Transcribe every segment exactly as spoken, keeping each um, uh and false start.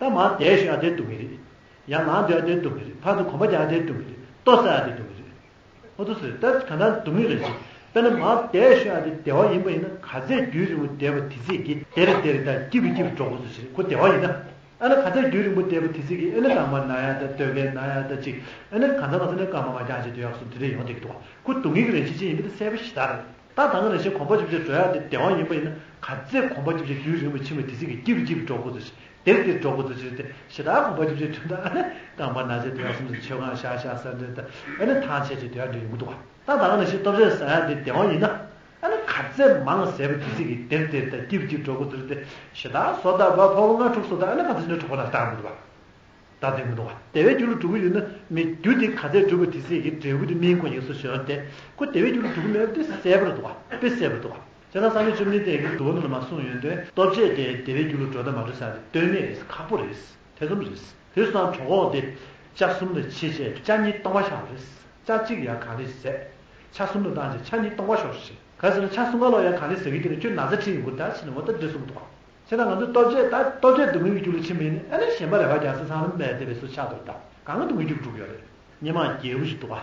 ད་མར་བསྡད་ཤོག་ཡ་དེ་སྡུག་གི་རེད། ཡར་ལངས་སྡོད་ཡ་དེ་སྡུག་གི་རེད། ཕར་ཚུར་གོམ་པ་རྒྱག་ཡ་དེ་སྡུག་གི་རེད། ལྟོ་ཟ་ཡ་དེ་སྡུག་གི་རེད། ཨོ་ཏོ་ཟེར་ད་ག་ན་སྡུག་བསྔལ་རེད་ཅེས། དཔེར་ན་མར་བསྡད་ཤོག་ཡ་དེ་བདེ་བ་ཡིན་པ་ཡིན་ན་ག་ཚད་རྒྱུན་རིང་པོ་བསྡད་པ་དེ་ཚད་ཀྱིས་དེ་རེ་དེ་རེ་ད་སྐྱིད་པོ་སྐྱིད་པོ་འགྲོ་དགོས་ཚུལ་ཞིག་རེད། ཁོ་བདེ་བ་ཡིན་ན། ཨ་ནི་ག་ཚད་རྒྱུན་རིང་པོ་བསྡད་པ་དེ་ཚད་ཀྱིས་ཨ་ནི་རྐང་པ་ན་ཡ་ད་ལྟོ་གས་ན་ཡ་ད་ཅིག་ཨ་ནི་གང་ཚ་གང་ཚ་ནས་རྐང་པ་མ་བརྐྱངས་བྱས་སྡོད་ཡག་སོགས་དེ་འདྲ་ཡོང་བསྡད་ཀྱི་འདུག་ཁོ་སྡུག་བསྔལ་གྱི་རང་བཞིན་ཅན་ཡིན་པ་དེ་གསལ་པོ་ཞེ་དྲག་རེད། ད་ད་ག་ནང་བཞིན་གོམ་པ་རྒྱབ་བྱས་འགྲོ་ཡག་དེ་བདེ་བ་ཡིན་པ་ཡིན་ན་ག་ཚད་གོམ་པ་རྒྱབ་བྱས་རྒྱུན་རིང་པོ་ཕྱིན་པ་དེ་ཚད་ཀྱིས་སྐྱིད་པོ་སྐྱིད་པོ་འགྲོ་དགོས་ཚུལ་ཞིག་དེར་དེར་འགྲོ་དགོས་ཚུལ་ཞིག་རེད་དེ་ཞེ་དྲག་གོམ་པ་རྒྱབ་བྱས་འགྲོ་ད་ཨ་ནི་རྐང་པ་ན་ཚད་དེ་ཡག་སོང་ཚུལ་མཆོད་ཁང་ཤག་ཤག་ས་འདྲ་ད་ཨ་ནི་ཐང་ཆད་བྱས་སྡོད་ཡག་འདྲ་ཡོང་གི་འདུག་ད་ད་ག་ནང་བཞིན་ལྟོ་ཆས་ཟ་ཡག་དེ་བདེ་བ་ཡིན་ན། ཨ་ནི་ག་ཚད་མང་ཟས་པ་དེ་ཚད་ཀྱིས་དེར་དེར་དང་སྐྱིད་སྐྱིད་འགྲོ་དགོས་ཚུལ་དེ་ཞེ་དྲག་བཟོ་ལྟ་བ་ཕོ་བ་ལྔ་དྲུག་བཟོ་ལྟ་ཨ་ནི་ག་ཚོད་ནས་གྲོགས་པོ་ལ་བཏང་མི་འདུག་བ། ད་དེ་མི་འདུག་བ། བདེ་བའི་རྒྱུ་ལ་འགྲོ་གི་ཡོད་ན་མི་རྒྱུ་དེ་ག་ཚད་འགྲུབ་པ་དེ་ཚད་ཀྱི་འབྲས་བུ་དེ་སྨིན་དགོས་ཡིན་གསུངས་ཡོད་དེ་ཁོ་བདེ་བའི་རྒྱུ་ལ་འགྲོ་གི་མེད་པ་དེ་གསལ་པོ་རེད་འདུག་བ། དཔེ་གསལ་པོ་འདུག་བ། བྱས་ཙང་སངས་རྒྱས་བཅོམ་ལྡན་འདས་ཀྱིས་འདུལ་བ་ནང་ལ་མ་གསུངས་ཡོད་དོན་ལྟོ་ཆས་དེ་བདེ་བའི་རྒྱུ་ལ་འགྲོ་ད་མ་འགྲོ་ཟེར་ཏེ་ལྟོས་མེད་རེད། ཁག་པོ་རེད། ཐེ་ཚོམ་རེད། དེ་སོང་ཙང་གྲོད་ཁོག་དེ་ཆ་གསུམ་ལ་ཕྱེ་བྱས་ཆ་གཉིས་སྟོང་པ་བཞག་རེད། ཆ་གཅིག་ཡར་གང་ལེགས་ཟས། ཆ་གསུམ་ལ་བཏང་བྱས་ཆ་གཉིས་སྟོང་པ་ཤོར་ཞིང་ག་ཟེར་ན་ཆ་གསུམ་ཀ་ལོག་ཡར་གང་ལེགས་ཟ་གི་དེ་ནི་ཁྱོད་ན་ཚ་ཁྲིད་ཡོང་གི་ད་ཕྱིན་ནས་འོ་ད་འདི་གསུངས་འདུག་བྱས་ན་ང་ཚོས་ལྟོ་ཆས་ད་ལྟོ་ཆས་སྡུག་བསྔལ་གྱི་རྒྱུ་ལ་ཕྱིན་པ་ཡིན་ན་ཨ་ནི་གཞན་པ་རེ་བ་རྒྱག་ས་ཚང་མ་མེད་བསྡད་པའི་བཟོ་ཆགས་འདུག་ད་གང་གི་སྡུག་བསྔལ་རྒྱུ་འགྲུབ་ཡོད་རེད། སྔོན་མ་རྒྱལ་པོ་ཞིག་འདུག་བ།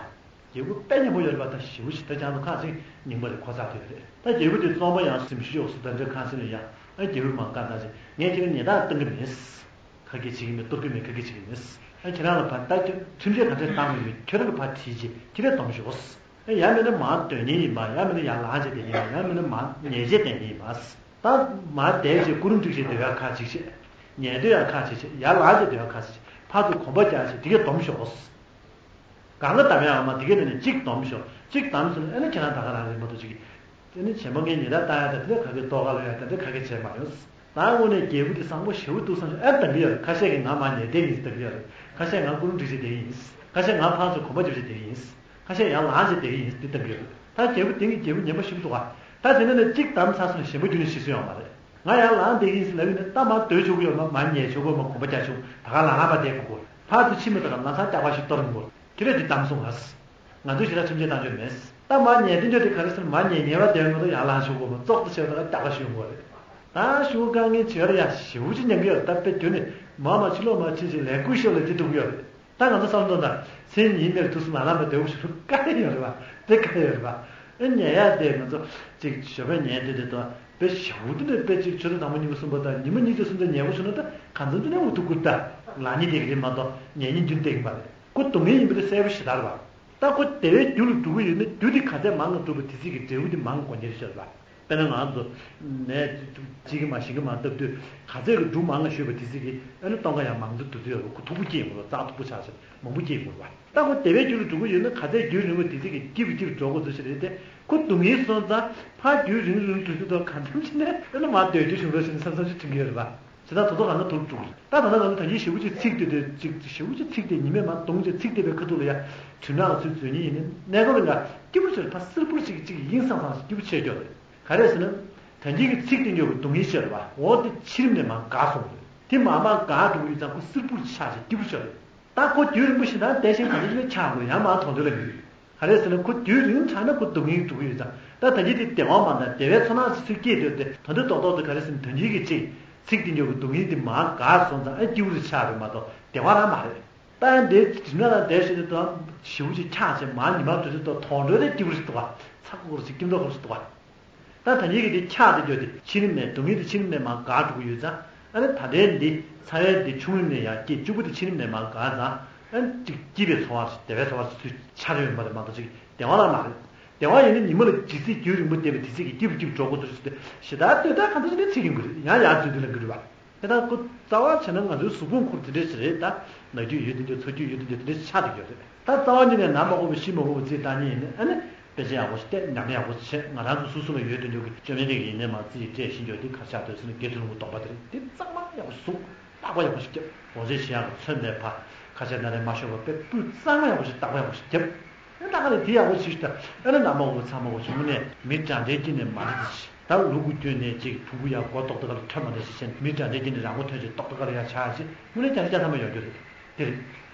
རྒྱལ་པོ་དཔེ་སྙན་པོ་ཡོད་རེད་པ། ད་ཞེ་པོ་ཞིག་ད་ཅང་དུ་ཁ་ཅིག་རྙིང་པ་རེད་ཁོ་ཚ་དུ་ཡོད་རེད། ད་རྒྱལ་པོ་དེ་བཙོན་པ་ཡང་གཟིམ་ཤུལ་ཡོག་སུ་ད་འདྲ་ཁང་སེམས་ལ་ཡང་ཨ་རྒྱལ་པོས་མང་དཀའ་ད་ཅིག་ངས་ཁྱེད་ལ་ཉེས་རྡུང་བཏང་གི་མིན། ཁ་སྐད་བྱེད་ཀྱི་མེད། གཏོར་གྱི་མེད། ཁ་སྐད་བྱེད་ཀྱི་མེད། ཨ་ཁྱེད་རང་ལ་ཕར་ལྟ་ཁྲིམས་ཆད་ག་ཚད་བཏང་དགོས་མེད། ཁྱོད་རང་གི་ཕར་ཁྲིད་རྗེས་ཁྱེད་རང་སྡོམ་ཤོག་ཨ་ཡང་མིན་ན་མར་སྡོད་མཁན་ཡིན་པ། ཡང་མིན་ན་ཡར་ལངས་བྱས་བསྡད་མཁན་ཡིན་པ། ཡང་མིན་ན་མར་ཉལ་བྱས་བསྡད་མཁན་ཡིན་པ། ད་མར་བསྡད་བྱས་སྐུ་རུམ་བསྒྲིགས་བྱས་སྡོད་ཡག་ཁ་ཅིག་བྱས། ཉལ་སྡོད་ཡག་ཁ་ཅིག་བྱས། ཡར་ལངས་བྱས་སྡོད་ཡག་ཁ་ཅིག་བྱས། ཕར་ཚུར་གོམ་པ་རྒྱག་བྱས་དེ་གས་སྡོམ་ཤོག་སྒང་ག་བསྡམ་ཡག་མ་དེ་གས་ནས་ནས་གཅིག་སྡོམ་ཤོག་གཅིག་བསྡམས་སོང་ན་ཨ་ནི་ཁྱེད་རང་ད་ག་རང་རེད་མ་གཏོགས་ཅིག་དེ་ནི་བྱེ་མ་ངས་ཉེས་རྡུང་བཏང་ཡག་དང་དེ་འདྲ་ག་གེ་ལྟོ་ག་ལོག་ཡག་དང་དེ་འདྲ་ག་གེ་བྱས་མ་ཡོང་། ད་དངོས་གནས་རྒྱལ་པོ་དེ་བཟང་པོ་ཞེ་པོ་འདུག་བསམ་བྱུང་། ཨ་གདམ་གི་ཡོད་རེད། ཁ་ཤས་ཀྱིས་ང་མར་ཉལ་བསྡད་ཡིན་གདམ་གི་ཡོད་རེད། ཁ་ཤས་ང་སྐུ་རུམ་བསྒྲིགས་བྱས་བསྡད་ཡིན། ཁ་ཤས་ང་ཕར་ཚུར་གོམ་པ་རྒྱབ་བྱས་བསྡད་ཡིན། ཁ་ཤས་ཡར་ལངས་བྱས་བསྡད་ཡིན་འདི་གདམ་གི་ཡོད་རེད། ད་རྒྱལ་པོ་དེང་གི་རྒྱལ་པོ་ངན་པ་ཞེ་པོ་འདུག་ག་ད་དེ་ནས་ནས་གཅིག་བསྡམས་ཚར་སོང་ན་གཞན་པ་རྒྱུན་ནས་ཤི་སྲོལ་ཡོད་མ་རེད། ང་ཡར་ལངས་བསྡད་ཡིན་ཟེར་ལབ་ཡིན་ན་ད་མར་སྡོད་ཆོག་གི་ཡོད་མ། མར་ཉལ་ཆོག་གི་ཡོད་མ། གོམ་པ་རྒྱག་ཆོག་ད་ག་ལ་ལངས་པ་བསྡད་དགོས་གོ་ཕར་ཚུར་ཕྱིན་མ་ཐག་ལམ་སང་སྐྱག་པ་ཞིག་གཏོར་ཡོང་གོ་ཁྱེད་རས་འདི་བསྡམས་སོང་ང་། ང་ཚོས་ཞེ་དྲག་ཁྲིམས་ཆད་བཏང་རྒྱུ་མེད། ད་མར་ཉལ་དེ་འདྲ་དེ་ག་རེ་ཟེར་ན་མར་ཉལ་ཉལ་བ་དེ་ཡོད་མ་གཏོགས་ཡར་ལངས་ཆོག་གོ་མ། ཙོག་ཙེ་བྱས་པ་ད་སྐྱག་པ་ཞིག་ཡོང་གོ་རེད། ད་ཤུགས་དཀའ་ངལ་བྱེད་ཡ་ཡ་ཞེ་པོ་ཅིག་མྱང་གི་ཡོད་རེད། ད་དཔེ་དེ་ནི་མར་མར་ཕྱིར་ལོག་མར་ཕྱིན་ཅིག་ལས་ཀུན་ཤོར་ལ་དེ་སྡུག་གི་ཡོད་རེད། ད་ང་ཚོ་བསམ་བློ་ན་མཚན་ཉིན་མེར་དུས་སུ་ལ་ལ་མ་སྡོད་པ་ཞིག་དཀའ་ཡོད་རེད་པ། དེ་དཀའ་ཡོད་རེད་པ། ཨེ་ཉལ་ཡ་དེ་ང་ཚོ་ཅིག་ཞོགས་པ་ཉལ་དེ་དེ་དང་དཔེ་ཞེ་པོ་དེ་ནས་དཔེ་ཅིག་ཆུ་ཚོད་དང་པོ་གཉིས་པ་གསུམ་པ་དང་ཉི་མ་གཉིས་ཀྱི་གསུམ་དུ་ཉལ་དགོས་བྱུང་ན་ད་གང་འཚམ་དེ་ནས་འུ་ཐུག་ཁུར་ད་ལངས་ཉིན་དེ་གི་རེད་མ་གཏོགས་ཉལ་ཉིན་རྒྱུན་བསྡད་ཀྱི་མ་རེད། ཁོ་སྡུག་བསྔལ་ཡིན་པ་དེ་གསལ་པོ་ཞེ་དྲག་རེད་པ། ད་ཁོ་བདེ་བའི་རྒྱུ་ལ་འགྲོ་གི་ཡོད་ན་རྒྱུ་དེ་ག་ཚད་མང་ང་འགྲུབ་པ་དེ་ཚིག་གི་འབྲས་བུ་དེ་མང་དགོས་ཉེར་ཤོར་བ། དཔེར་ན་ང་ཚོ་ནས་གཅིག་གི་མ་ཞིག་གི་མ་བཏབ་དུས་ག་ཚད་ཀྱི་འབྲུ་མང་ང་ཞོད་པ་དེ་ཚིག་གི་ཨ་ནི་སྟོང་ཁ་ཡང་མང་དུ་བསྡུ་དུས་ཡོད་པ། ཁོ་མཐུག་པོ་སྐྱེས་ཡོང་གི་རེད། རྩ་མཐུག་པོ་ཆགས་ཤིང་མང་པོ་སྐྱེས་ཡོང་གི་རེད་བ། ད་ཁོ་བདེ་བའི་རྒྱུ་ལ་འགྲོ་གི་ཡོད་ན་ག་ཚད་རྒྱུན་རིང་བོ་དེ་ཚིག་གི་སྐྱིད་པོ་སྐྱིད་པོ་འགྲོ་དགོས་ཚུལ་ཞིག་རེད་དེ། ཁོ་སྡུག་བསྔལ་སོང་ཙང་ཕར་རྒྱུན་རིང་རིང་དུས་ཚོད་དང་གང་འཚམ་ཞིག་ནས་ཨ་ནི་མར་སྡོད་རྒྱུ་བྱུང་རོགས་ཞེས་བསམ་བསམ་ཞིག་དྲན་གྱི་ཡོད་རེད་བ། བྱས་ཙང་དོ་དོ་གང་ན་དུར་དཀྲུགས། ད་ད་ལྟ་ང་ཚོ་ད་གིན་ཞེ་པོ་ཅིག་ཚིག་དེ་དེ་ཅིག་ཞེ་པོ་ཅིག་ཚིག་དེ་ཉི་མས་མར་གདུང་བྱས་ཚིག་དེ་བའི་ཁ་ཐུག་ལ་ཡ། དྲིན་ལག་ཚུལ་འཛོལ་ཉེན་ཡིན་ན་གནས་སྐབས་ལ་ཡ་སྐྱིད་པོ་ཆེར་ཕ་སིལ་པོར་ཅིག་ཅིག་ཡིན་སང་སང་ཞིག་སྐྱིད་པོ་ཆེ་སྐྱོ་རེད། ག་རེ་ཟེར་ན། ད་གིན་གྱི་ཚིག་དེ་ཉོ་གི་སྡུག་བསྔལ་ཆེ་རེད་བ། འོ་དེ་ཕྱི་རིམ་ནས་མར་འགག་སོང་རེད། དེ་མར་མར་འགག་འགྲོ་གི་ཡོད་ཙང་ཁོ་སིལ་པོར་ཆགས་ཤིང་སྐྱིད་པོ་ཆེ་རེད། ད་ཁོ་རྒྱུན་རིང་པོ་ཞིག་ན་བསྡད་ཤིང་ག་ཚོད་ཅིག་ཆགས་དགོས་ཡང་མར་གདོང་དོད་ལ་ཡོད། ག་རེ་ཟེར་ན་ཁོ་དུས་རིང་དྲགས་ན་ཁོ་སྡུག་བསྔལ་འགྲོ་གི་ཡོད་ཙང་ད་ད་གིན་དེ་བདེ་བ་མ་དང་བདེ་བའི་ཚོར་སྣང་ཞིག་ཚུར་སྐྱེས་སྡོད་དེ་ད་འདི་རྡོག་རྡོག་ཏུ་ག་རེ་ཟེར་ན་ད་གིན་གྱི་ཅིག་ཚིག་དེ་ཉོ་གི་སྡུག་བསྔལ་དེ་མར་འགག་སོང་ཙང་ཨ་སྐྱིད་པོ་རེ་ཆགས་རེད་མ་གཏོགས་བདེ་བ་རང་མ་རེད། ད་ཡང་དེ་དྲིན་ལ་རང་བསྡད་བཞིན་དུ་ཞེ་པོ་ཅིག་འཁྱག་བྱས་མར་ཉི་མ་དུས་ཚོད་ཐོག་གདོང་དྲོད་རེ་སྐྱིད་པོ་ཞིག་འདུག་ག་ཚ་ཁོག་ཁོག་ཞིག་སྐྱིད་མདོག་ཁོག་ཞིག་འདུག་ག་ད་ད་གིན་གྱི་དེ་འཁྱག་དེ་འགྱོ་དེ་ཕྱི་རིམ་ནས་སྡུག་བསྔལ་དེ་ཕྱི་རིམ་ནས་མར་འགག་འགྲོ་གི་ཡོད་ཙང་ཨ་ནི་ད་ལྟའི་འདི་ཚ་བའི་འདི་ཆུང་རིམ་ནས་ཡར་སྐྱེས་སྐྱུག་པོ་དེ་ཕྱི་རིམ་ནས་མར་འགག་ཙང་ཨ་ནི་ཅིག་སྐྱིད་པའི་ཚོར་བ་ཞིག་བདེ་བའི་ཚོར་བ་ཞིག་ཚུར་འཆར་ཡོང་བ་རེད་མ་གཏོགས་ཅིག་བདེ་བ་རང་མ་རེད། བདེ་བ་ཡིན་ན་ཉི་མ་ལ་ཇི་སྲིད་རྒྱུན་རིང་པོ་བསྡད་པ་དེ་སྲིད་ཀྱི་སྐྱིད་པོ་སྐྱིད་པོ་འགྲོ་དགོས་ཚུལ་ཞིག་དེ་ཞེ་དྲག་ལྟོས་ད་གང་འདྲ་ཞིག་ནས་ཚིག་ཡིན་དགོས་རེད། ཡང་ཡར་འཛུལ་དུས་ལ་འགྱུར་བ། དེ་དག་ཁོ་རྩ་བ་བྱས་ན་ང་ཚོའི་གཟུགས་ཕུང་ཁོར་དེ་འདྲས་ཞིག་རེད་ད། ན་རྒྱུ་ཡོད་དེ་འདྲས་ཚ་རྒྱུ་ཡོད་དེ་འདྲས་དེ་འདྲས་ཆགས་བསྡད་ཡོད་རེད། ད་རྩ་བ་ཉིད་ནས་ན་མ་དགོས་པ་ཤི་མ་དགོས་པ་རྩིས་བཏང་ཉིན་ཡིན་ན་ཨ་ནི་དཔེ་ཆ་ཡག་པོ་ཞིག་བལྟས་ཉམས་ཡག་པོ་ཞིག་བྱས་ང་རང་ཚོ་སོ་སོ་ལ་ཡོད་དེ་འདྲས་ཀྱི་བཅོས་མའི་རིགས་ཡིན་ནས་མ་རྩིས་སྤྲད་ཤེས་འཇོག་དེ་གར་ཆགས་འདུག་ཟེར་ན་དགེ་ཚུལ་སློང་གི་སྡོམ་པ་དེ་རེད། དེ་གཙང་མ་ཡག་པོ་ཞིག་བཟུང་། བརྟག་པ་ཡག་པོ་ཞིག་བརྒྱབ། དགོངས་བཞེས་བྱེད་ཡག་གི་མཚོན་པའི་ཕ་ཁ་ཤས་ན་རེ་མ་ཤོར་བ་དཔེ་སྤུས་གཙང་མ་ཡག་པོ་ཞིག་བརྟག་པ་ཡག་པོ་ཞིག་བརྒྱབ། ཨེ་ད་ག་ནས་དེ་ཡག་པོ་ཞིག་ད་ཨེ་ན་ན་མ་འོ་ཚ་མ་འོ་བྱུང་ནས་མི་དྲང་བདེན་གྱི་ནས་མ་རེད་དེ་ཞིག་ད་ལུ་གུ་བསྐྱོན་ནས་ཅིག་ཕྲུ་གུ་ཡག་མགོ་ཏོག་ཏོ་ག་ལ་ཐོན་མ་རེད་ཞིག་བྱས་ནས་མི་དྲང་བདེན་གྱི་ནས་རང་མགོ་ཐོན་ཅིག་ཏོག་ཏོ་ག་ལ་ཡག་ཆགས་ཞིག་དངོས་གནས་ཀྱང་ཅི་ཅང་ཐ་མ་ཡོང་རྒྱུ་རེད་དེ་རེད།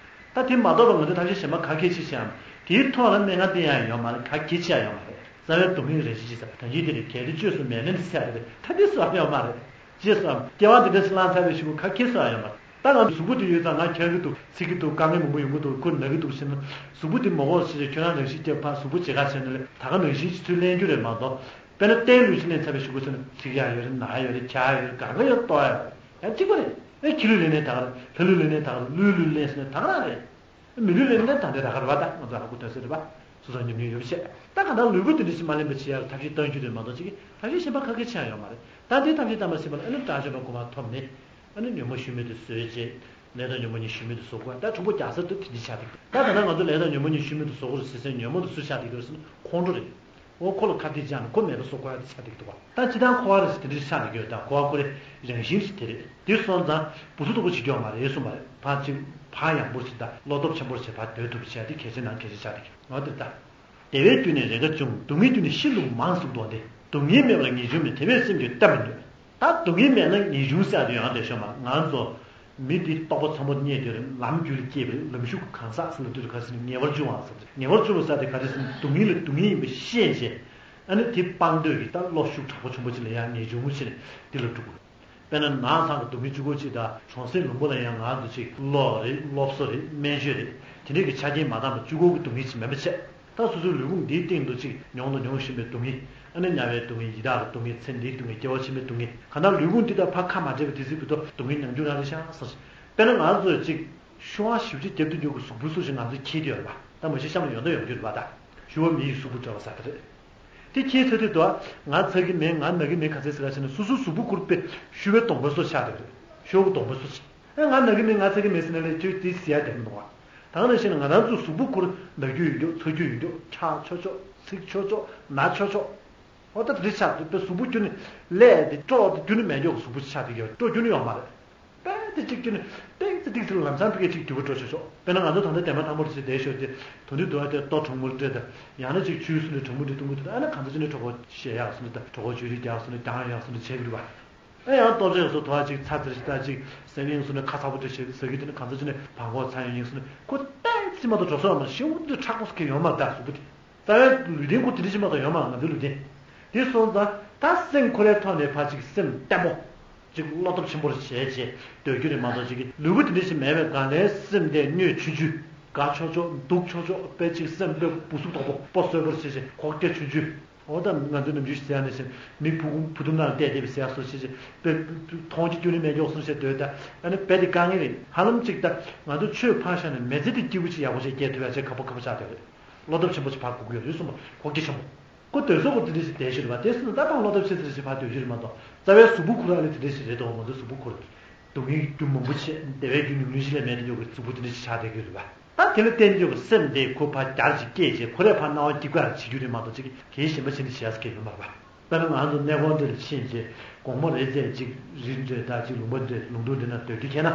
ད་དེ་མ་གཏོགས་པ་ང་ཚོས་ཐབས་ཤེས་གཞན་པ་ག་གལ་ཆེ་ཞིག་ཨམ་དེའི་ཐོག་ལ་སྨན་ཁང་བསྟེན་ཡག་ཡོད་མ་རེད། ག་གལ་ཆེ་ཡག་ཡོད་མ་རེད། རྩ་བའི་སྡུག་བསྔལ་རེ་ཞིག་ཅིག་ཟེར་ད་ཡིད་དེ་རེད་གལ་ཏེ་བཅོས་སུ་མེད་ལན་དེ་ཚད་རེད་ད་དེ་སུ་ཡང་ཡོད་མ་རེད། ཅེས་སོ། སྐྱེ་བ་འདི་འདྲ་ཞིག་བླངས་ཚར་བའི་གཞུག་གུ་ག་ཁེལ་སོ་ཡང་ཡོད་མ་རེད། ད་ང་གཟུགས་པོ་དེ་ཡོད་ཙང་ང་འཁྱག་གི་འདུག་ཚིག་གི་འདུག་དཀའ་ངལ་མང་པོ་ཡོང་གི་འདུག་ཁོ་ན་གི་འདུག་ཟེར་ན། གཟུགས་པོ་དེ་མ་དགོས་ཟེར་ཏེ་ཁྱོད་རང་རང་བཞིན་གྱིས་ཕར་གཟུགས་པོ་བརྗེ་ཁ་བྱས་ན་ལས་ད་ག་ནང་བཞིན་གྱི་ཚུལ་ལེན་རྒྱུ་རེད་མ་གཏོགས། དཔེར་ན་སྟན་ལུས་ཅིག་ལེན་ཚར་བའི་གཞུག་གུ་ཚོ་ན་ཚིག་ཡག་ཡོད་རེད། ན་ཡག་ཡོད་རེད། འཁྱག་ཡག་ཡོད་རེད། གང་ག་ཡོད་ཏོག་ཡག་ཡོད་རེད། ཡང་གཅིག་པ་རེད། ཨེ་ཁྱི་ལུས་ལེན་ནས་ད་ག་རེད། ལྷ་ལུས་ལེན་ནས་ད་ག་རེད། ལུས་ལུས་ལེན་ཟེར་ན་ད་ག་རང་རེད། མི་ལུས་ལེན་ནས་ད་འདི་ད་ག་རེད་བ། ད་ང་ཚོ་ཧ་གོ་ཐོན་སྲིད་རེད་བ། སོ་སོ་ཉམས་མྱོང་ཡོད་པ་བྱས། ད་གང་ལྟར་ལུས་པོ་དེ་འདྲ་ཞིག་མ་ལེན་པ་བྱེད་ཡག་ལ་ཐབས་ཤེས་གཏང་རྒྱུ་རེད་མ་གཏོགས་ཅིག་གིས་ཐབས་ཤེས་གཞན་པ་ག་གེ་ཆགས་ཡོད་མ་རེད། ད་འདིའི་ཐབས་ཤེས་གཏང་བ་ཟིན་པ་ལ་ཨ་ནི་སྐྲག་བཅོས་པ་གོ་མ་ཐོབ་ནས། ཨ་ནི་ཉོན་མོངས་ཤུལ་མེད་དུ་བཟོས་རྗེས། ལས་དང་ཉོན་མོངས་གཉིས་ཤུལ་མེད་དུ་བཟོ་དགོས། ད་གྲུང་པོ་རྒྱག་ས་དེ་དེ་འདྲ་ཆགས་འདུག་ད་ད་ལྟ་ང་ཚོ་ལས་དང་ཉོན་མོངས་གཉིས་ཤུལ་མེད་དུ་བཟོ་དགོས་རེད་ཟེར་སའི་ཉོན་མོངས་དེ་སུ་ཆགས་བསྡད་ཀྱི་ཡོད་ཟེར་ན་ཁོང་ཁྲོ་རེད། འོ་ཁོ་ལ་ཁ་གཏད་བཅག་ནས་ཁོ་མེད་པ་བཟོ་དགོས་ཡ་དེ་ཆགས་བསྡད་ཀྱི་འདུག་བ། ད་སྤྱིར་བཏང་འཁོར་བ་རེད་ཟེར་དེ་འདྲ་ཆགས་བསྡད་ཀྱི་ཡོད། ད་འཁོར་བ་ཁོ་རེ་རང་བཞིན་ཞིག་དེ་རེད། དེ་སོང་ཙང་སྦུ་སུ་སྡུག་པོ་བྱེད་ཀྱི་ཡོད་མ་རེད་གསུངས་པ་རེད། ཕར་ཅིག་བག་ཡངས་པོ་ཞིག་དང་བློ་སྟོབས་ཆེན་པོ་ཞིག་ཕར་སྡོད་ཐུབ་པ་བྱས་དེ་གལ་ཆེ་ནང་གལ་ཆེ་ཆགས་བསྡད་ཀྱི་ཡོད། འོ་དེ་ལྟ། བདེ་བའི་དཀྱིལ་ནས་རེ་འགའ་བྱུང་། སྡུག་བསྔལ་དཀྱིལ་ནས་ཤིན་ཏུ་མང་སུ་འདོད་དེ། སྡུག་བསྔལ་མེད་པར་ངེས་འབྱུང་མེད། དེ་བས་སེམས་ཀྱིས་བརྟན་པར་ནུས། ད་སྡུག་བསྔལ་མེད་ན་ངེས་འབྱུང་ཟེར་ཡ་དེ་ཡོང་བསྡད་ཤོག་མ་ང་ཚོ་མི་འདི་རྟོགས་པ་ཚ་མོ་རྙེད་དེ་རེད། ལམ་རྒྱུད་ལ་སྐྱེས་པའི་ལམ་ཞུགས་གང་ཟག་ཟེར་ལ་དུས་ཁ་སང་ངེས་པར་འབྱུང་བ་ཟེར། ངེས་པར་འབྱུང་བ་ཟེར་དེ་ག་རེ་ཟེར་ན་སྡུག་བསྔལ་ལ་སྡུག་བསྔལ་ཡིན་པ་ཤེས་བྱས། ཨ་ནི་དེ་སྤང་འདོད་ཀྱི་ད་བློ་ཤུགས་དྲག་པོ་ཆེན་པོ་ཅིག་ལ་ཡང་ངེས་འབྱུང་ཆེ་ནས་དེ་ལ་འགྲོ་དགོས། དཔེར་ན་ནགས་ཚང་གི་སྡུག་བསྔལ་གཅིག་པོ་གཅིག་དང་གྲོང་གསེབ་ལུང་པ་ལ་ཡང་ང་ཚོ་གཅིག་གློག་རེད། སློབ་གསོ་རེད། སྨན་བཅོས་རེད། དེ་འདྲས་ཀྱི་ཆ་རྐྱེན་མ་འདང་བ་གཅིག་པོ་གི་སྡུག་བསྔལ་ཅིག་མིན་པ་བྱས། ད་སོ་སོའི་ལུས་ཕུང་འདིའི་སྟེང་དུ་གཅིག་མྱོང་དང་མྱོང་བཞིན་པའི་སྡུག་བསྔལ། ཨ་ནི་དམྱལ་བའི་སྡུག་བསྔལ། ཡི་དྭགས་ཀྱི་སྡུག་བསྔལ། ཚེ་འདིའི་སྡུག་བསྔལ། སྐྱེ་བ་ཕྱི་མའི་སྡུག་བསྔལ། གང་ལྟར་ལུས་ཕུང་འདི་དང་ཕར་ཁ་མ་བྲལ་བའི་དུས་ཚོད་འདི་དུ་སྡུག་བསྔལ་མྱོང་རྒྱུ་རང་རེད་ཤག་ཟེར། དཔེར་ན་ང་ཚོས་གཅིག་ཤོ་བ་ཞེ་པོ་ཅིག་རྒྱབ་ཏུ་འཇུག་གི་གཟུགས་པོའི་སོ་ཞིག་ང་ཚོས་འཁྱེར་ཏེ་ཡོད་རེད་པ། ད་མ་གཞི་གཤམ་ལ་ཡོད་མདོག་ཡོང་རྒྱུ་རེད་པ། ད་ཤོ་བ་མི་ཡི་གཟུགས་པོ་འདྲ་བ་ཟེར་ད་རེད། དེ་ཁྱེད་ཚོ་དུས་དུ་ང་ཚ་གི་མེད། ང་ན་གི་མེད། ག་ཚད་ཟེར་ག་ཟེར་ན་སོ་སོའི་གཟུགས་པོ་ཁུར་པའི་ཤུ་བའི་སྡོང་པོའི་སོ་ཆགས་བསྡད་རེད། ཤོ་གི་སྡོང་པོའི་སོ་ཆགས། ཨེ་ང་ན་གི་མེད། ང་ཚ་གི་མེད་ཟེར་ན་ལས་ཁྱོད་དེ་ཟེར་ཡ་དེ་མི་འདུག་བ། ད་ག་ནང་བཞིན་ང་རང་ཚོའི་གཟུགས་པོ་ཁུར་ན་རྒྱུ་ཡོད་མཁན། ཚ་རྒྱུ་ཡོད་མཁན། ཁྲག་ཆོག་ཆོག་ཚིགས་ཆོག་ཆོག་ན་ཆོག་ཆོག་འོ་ད་དེ་འདྲ་ཆགས་འདུག་པའི་གཟུགས་པོ་ཁྱོད་ནི་ཀླད་དེ་སྤྲོ་དེ་ཁྱོད་ནི་མེད་མཁན་གྱི་གཟུགས་པོ་ཆགས་བསྡད་ཀྱི་ཡོད། སྤྲོ་ཁྱོད་ནི་ཡོད་མ་རེད། དཔེ་དེ་གཅིག་གཅིག་ནི་ཏིག་ཙི་ཏིག་ཙི་ལམ་སང་ཕ་གི་གཅིག་དུས་པ་འགྲོ་ཆོག་ཆོག་དཔེར་ན་ང་ཚོ་ད་ལྟ་དེ་མ་ཐང་པོ་རེ་ཞིག་བསྡད་ཤོར་ཏེ་དོན་དུ་དུ་བ་དེ་ལྟོ་གྲང་མོ་སྤྲད་དང་ཡང་ན་གཅིག་ཆུའི་སུ་ནས་གྲང་མོ་འདྲ་བཏུང་གི་འདུག་ཨ་ན་གང་ཚ་ཅི་ནས་གྲོད་ཁོག་བཤལ་ཡག་སུ་ནས་ད་གྲོད་ཁོག་བཅོས་སྒྲིག་རྒྱག་སུ་ནས་གྱང་ཡག་སུ་ནས་བྱེད་གི་རེད་བ། ཨ་ཡང་ལྟོ་ཆས་སུ་དུ་བ་གཅིག་ཚ་ཚེར་ཞིག་ད་གཅིག་སེམས་ཡིན་སུ་ནས་ཁ་ཚ་པོ་འདྲ་བྱེད་ཟ་གི་དེ་ནས་གང་ཚ་ཅི་ནས་བང་གོག་ཚ་ཡང་ཡིན་སུ་ནས་ཁོ་ཏིག་ཙི་མ་གཏོགས་འགྲོ་སོང་ཡོད་མ་རེད། ཤི་བོ་འདི་ཁྲག་པོ་སུ་གི་ཡོད་མ་རེད། ད་གཟུགས་པོ་དེ། རྩ་བའི་ལུས་རྟེན་ཁོ་དེ་འདྲ་ཞིག་མ་གཏོགས་ཡོད་མ་རེད། ང་ཚོའི་ལུས་རྟེན། དེ་སོང་ཙང་ད་སེམས་ཁོ་རའི་ཐོག་ནས་ཕར་ཅིག་སེམས་བརྟན་པོ། ཅིག་བློ་སྟོབས་ཆེན་པོར་བྱས་བྱས་སྡོད་རྒྱུ་རེད་མ་གཏོགས་ཅིག་གི་ལུས་པོ་དེ་འདྲ་ཞིག་མེད་པའི་སྒང་ལ་སེམས་དེ་གནོད་ཆུང་ཆུང་། དགའ་ཆོག་ཆོག་སྡུག་ཆོག་ཆོག་དཔེ་ཅིག་སེམས་དཔེ་སྦུ་སུབ་དོག་པོ་སྤོ་གསོད་པོར་བྱས་བྱས་ཁོག་སྐྱ་ཆུང་ཆུང་། འོ་ད་ང་ཚོའི་ནམ་རྒྱུན་ཞིག་ཟེར་ཡ་ནང་བཞིན་མི་བུ་ཁུང་བུ་དུམ་ནང་བལྟས་བསྡད་པའི་ཟེར་ཡ་སོ་བྱས་བྱས་དཔེ་མཐོང་རྒྱུ་རྒྱུ་ནི་མེད་མགྱོགས་སོ་བྱས་སྡོད་ད་ཨ་ནི་དཔེ་དེ་དཀའ་ངལ་རེད། ཧ་ལམ་ཅིག་ད་ང་ཚོ་ཆོས་ཕར་བཞག་ནས་མི་ཚེ་དེ་སྐྱིད་པོ་ཅིག་ཡག་པོ་ཅིག་སྐྱེལ་ཐུབ་ཡ་ཆེད་ཁག་པོ་ཁག་པོ་ཆགས་བསྡད་རེད། བློ་སྟོབས་ཆེན་པོ་ཞིག་ཕར་དགོས་ཀྱི་ཡོད་རེད་གསུངས་པ་ཁོག་སྐྱེ་ཆེན་པོ། ཁོ་སྡོད་ས་ཁོ་དེ་འདྲ་ཞིག་བསྡད་ཤེས་རེད་པ། དེ་སོང་ཙང་ད་ཕར་བློ་སྟོབས་ཆེ་ཙམ་ཞིག་ཕར་སྡོད་ཤེས་རེད་མ་གཏོགས་རྩ་བའི་གཟུགས་པོ་ཁུར་ཨ་ལེ་དེ་འདྲ་ཞིག་རེད་དོ། ང་ཚོའི་གཟུགས་པོ་ཁུར་སྡུག་བསྔལ་རྒྱུ་མང་པོ་བྱས་བདེ་བའི་རྒྱུ་ཉུང་ཉུང་ཞིག་ལས་མེད་དུ་འགྱོ་གི་གཟུགས་པོ་དེ་འདྲ་ཞིག་ཆགས་བསྡད་ཀྱི་ཡོད་རེད་པ། ད་དེ་ལ་བརྟེན་འགྱོ་གི་སེམས་དེ་ཁོ་ཕར་རྒྱར་ཞིག་སྐྱེས་རྗེས་ཁོ་རས་ཕར་སྣང་བ་སྐྱིད་སྐྱིད་ཅིག་བྱེད་རྒྱུ་རེད་མ་གཏོགས་ཅིག་གིས་གཞན་པ་བྱེད་ནི་བྱེད་ཡ་ཟེར་མཁན་ཡོད་མ་རེད་པ། དཔེར་ན་ང་ཚོ་གནས་སྐོར་འདྲ་ལ་ཕྱིན་རྗེས་དགོང་མོ་རེ་ཚད་ཅིག་རི་འདྲ་ད་ཅིག་ལུང་པ་འདྲ་ལུང་དྲུང་འདྲ་ན་སྡོད་རྒྱུ་བྱས་ན།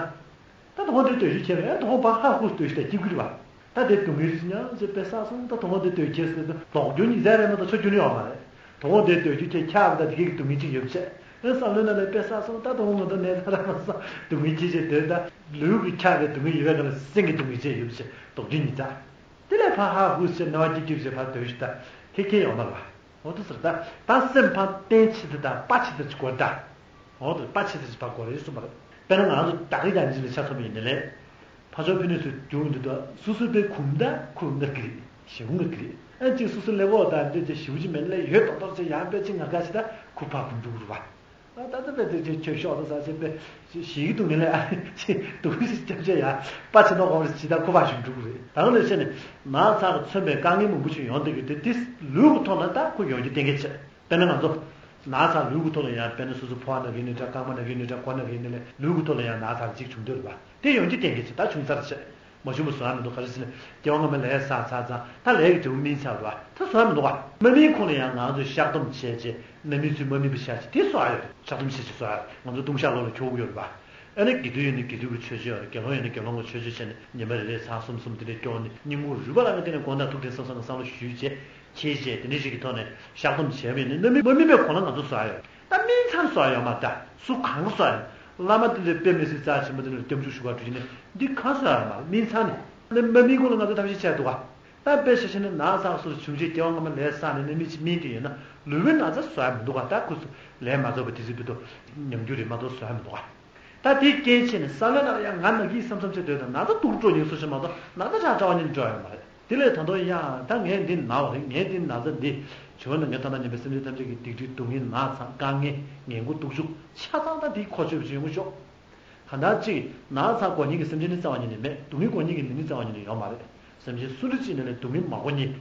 ད་དོ་དགོང་དེ་སྡོད་རྒྱུ་བྱས་པས་དོ་དགོང་ཕར་ཧ་ཧུ་སྡོད་ཤི་ད་སྐྱིད་ཁུལ་བ། ད་དེ་སྡུག་བསྔལ་རིགས་ཉག་ཅིག་དཔེ་བསགས་སོང་། ད་དོ་དགོང་དེ་སྡོད་ཁྱེར་ཟེར་ད་ལྡོག་རྒྱུ་ཉིད་ཟེར་རེད་མ་གཏོགས་ཆོག་རྒྱུ་ནི་ཡོད་མ་རེད། དོ་དགོང་དེ་སྡོད་རྒྱུ་ཁྱེད་ཁྱག་ད་དེ་གའི་སྡུག་བསྔལ་ཅིག་ཡོད་བྱས། ཨེ་བསམ་བློའི་ནང་ནས་དཔེ་བསགས་སོང་། ད་དོ་དགོང་ང་ཚོ་གནས་ཚང་ར་མ་སོང་སྡུག་བསྔལ་ཅིག་བྱས་སྡོད་ད་ལུས་ཀྱི་ཁྱག་གི་སྡུག་བསྔལ་ཡོད་པའི་སྒང་ལ་སེམས་ཀྱི་སྡུག་བསྔལ་ཅིག་ཡོད་བྱས་ལྡོག་རྒྱུ་ཉིད་ད། དེ་ལས་ཕར་ཧ་ཧུ་ཟེར་ནས་བ་སྐྱིད་སྐྱིད་བྱས་ཕར་སྡོད་ཤི་ད་ཁེ་ཁེ་ཡོད་མ་རེད་བ། འོ་དེ་ཟེར་ད་ད་སེམས་ཕར་བརྟན་ཆེ་ཙམ་དང་དཔའ་ཆེ་ཙམ་ཅིག་དགོས་ད། འོ་དེ་དཔའ་ཆེ་ཙམ་ཅིག་ཕར་དགོས་རེད་གསུངས་པ་རེད། དཔེར་ན་ང་ཚོ་བདག་གི་ཡང་ཅིག་ལ་ཆ་མཚོན་པ་ཡིན་ན་ལས། ཕར་ཕྱོགས་ཕུ་ནུ་ཚོས་རྒྱུགས་འདི་དག་སོ་སོའི་དཔེ་གུམ་ད་ཁུ་ང་གི་རེད་ཞེ་གུ་ང་གི་རེད། ཨ་ཅིག་སོ་སོ་ཀླད་ཀོར་དང་འདི་ཅིག་ཞེ་གུ་ཅིག་མེད་ན་ལས་ཡོད་མདོག་མདོག་ཅིག་ཡང་དཔེ་ཅིག་ང་ག་ཞིག་ད་ཁུ་ཕར་གུམ་འགྲོ་གི་རེད་བ། ཨ་ད་ལྟ་དཔེ་དེ་ཅིག་ཆོས་ཤོག་ད་ཟ་ཅིག་དཔེ་ཞེ་གི་འདུག་ནི་ལས་ཨ་ཅིག་སྡུག་ཅིག་སྐྱབས་བྱས་ཡ་དཔའ་ཆེ་མདོག་གོ་རེ་ཅིག་ད་ཁུ་ཕར་ཞུགས་འགྲོ་གི་རེད། ད་ག་ནས་བཤད་ནས་ནགས་ཚལ་གྱིས་མཚོན་པའི་དཀའ་ངལ་མང་པོ་ཞིག་ཡོང་བསྡད་ཀྱི་དེ་དེ་ལུས་ཀྱི་ཐོག་ལ་ད་ཁོ་ཡོང་རྒྱུ་གཏན་འཁེལ་བྱས། དཔེར་ན་ང་ཚོ་ན་ཚ་ལུས་ཀྱི་ཐོག་ལ་ཡང་དཔེར་ན་སོ་སོ་ཕོ་བ་ན་གི་ནི་འདྲ་རྐང་པ་ན་གི་ནི་འདྲ་མགོ་ན་གི་ནི་ལས་ལུས་ཀྱི་ཐོག་ལ་ཡང་ན་ཚ་གཅིག་བྱུང་འདོད་རེད་བ། དེ་ཡོང་རྒྱུ་གཏན་འཁེལ་བྱས་ད་བྱུང་ཚར་བྱས། མ་བྱུང་བ་བཟོ་ཡ་མི་འདུག་ག་རེ་ཟེར་ན་སྐྱེ་བ་སྔ་མ་ལས་བསགས་ཚར་ཙང་ད་ལས་ཀྱི་འབྲས་བུ་སྨིན་ཚར་བ་ད་བཟོ་ཡ་མི་འདུག་ག་མ་སྨིན་གོང་ལ་ཡང་ང་ཚོས་བཤགས་སྡོམ་བྱས་རྗེས་རྣམ་སྨིན་ཚུལ་མ་སྨིན་པ་བཤགས་ཅིག་དེ་བཟོ་ཡ་ཡོད་རེད། བཤགས་སྡོམ་བྱས་ཅིག་བཟོ་ཡ་ཡོད། ང་ཚོ་ལྟུང་བཤགས་ལོགས་ལ་འཁྱོག་གི་ཡོད་རེད་བ། ཨ་ནི་དགེ་འདུན་ཡོད་ན་དགེ་འདུན་གྱི་མཆོད་བརྗོད་ཡོད་རེད། དགེ་སློང་ཡོད་ན་དགེ་སློང་གི་མཆོད་བརྗོད་བྱས་ནས་ཉི་མ་རེ་རེ་ཚར་གསུམ་གསུམ་དེ་འདྲས་སྐྱོར་ནས་སྙིང་ཁུང་རུས་པ་ལ་ང་དེ་ནས་དགོངས་དག་ཐུགས་དྲན་བསམ་བསམ་ལ་བསམ་བློ་ཞུས་རྗེས། ཁྱེད་ཀྱིས་དེ་འདྲ་ཞིག་གི་ཐོག་ནས་བཤགས་སྡོམ་བྱས་པ་ཡིན་ན་རྣམ་སྨིན་མ་སྨིན་པའི་གོང་ལ་ང་ཚོ་བཟོ་ཡ་ཡོད། ད་སྨིན་ཚར་བཟོ་ཡ་ཡོད་མ་རེད། ད་སུ་གང་ག་བཟོ་ཡ་ཡོད། བླ་མ་དེ་འདྲའི་དཔེ་མི་སྲིད་རྩ་ཆེན་པོ་དེ་འདྲ་སྐྱབས་འཇུག་ཞུ་གར་འགྲོ་རྒྱུ་ནི་འདི་གང་བཟོ་ཡ་ཡོད་མ་རེད། སྨིན་ཚར་ནས་ནི་མ་སྨིན་གོང་ལ་ང་ཚོ་ཐབས་ཤེས་བྱས་འདུག་ག་ད་དཔེ་ཆ་བཞག་ན་ན་ཚ་སོགས་བྱུང་རྗེས་སྐྱེ་བ་སྔ་མ་ལས་བསགས་ནས་ནི་མི་གཅིག་སྨིན་གྱི་ཡོད་ན་ལུས་པོའི་ན་ཚ་བཟོ་ཡ་མི་འདུག་ག་ད་ཁོ་ཚོ་ལས་མ་རྫོགས་པ་དེ་ཚོའི་བུ་དོ་ཉམས་རྒྱུ་རེད་མ་གཏོགས་བཟོ་ཡ་མི་འདུག་ག་ད་དེའི་རྐྱེན་བྱས་ནས་བསམ་བློའི་ནང་ལ་ཡང་ང་ན་གི་བསམ་བསམ་བྱས་སྡོད་དང་། ན་ཚ་སྡུག་རུ་འགྲོ་ཉེན་སོ་ཞིག་མ་གཏོགས་ན་ཚ་ཆགས་འདྲ་བ་ཉིད་འགྲོ་ཡོད་མ་རེད། དེ་ལས་ད་དུང་ཡང་ད་ངས་འདི་ན་བ་རེད། ངས་འདི་ན་ཚ་འདི་བྱུང་ན་ངས་ད་ལྟ་ཉན་པའི་སེམས་ཅན་ཐམས་ཅད་ཀྱི་སྡིག་སྒྲིབ་སྡུག་བསྔལ་ན་ཚ་དཀའ་ངལ་ངན་དགུ་སྡུག་སྦྱོང་ཆ་ཚང་ད་འདིའི་ཁོག་ཆོད་པ་ཅིག་ཡོང་གི་ཤོག་གང་ལྟར་གཅིག་ན་ཚ་དགོས་ཉེན་གྱི་སེམས་ཅན་ནི་རྩ་བ་ཉིད་ནས་མེད། སྡུག་བསྔལ་དགོས་ཉེན་གྱི་ནད་ནི་རྩ་བ་ཉིད་ནས་ཡོད་མ་རེད། སེམས་ཅན་སུ་འདྲ་ཅིག་ནས་ལས་སྡུག་བསྔལ་མ་དགོས་ཉེན།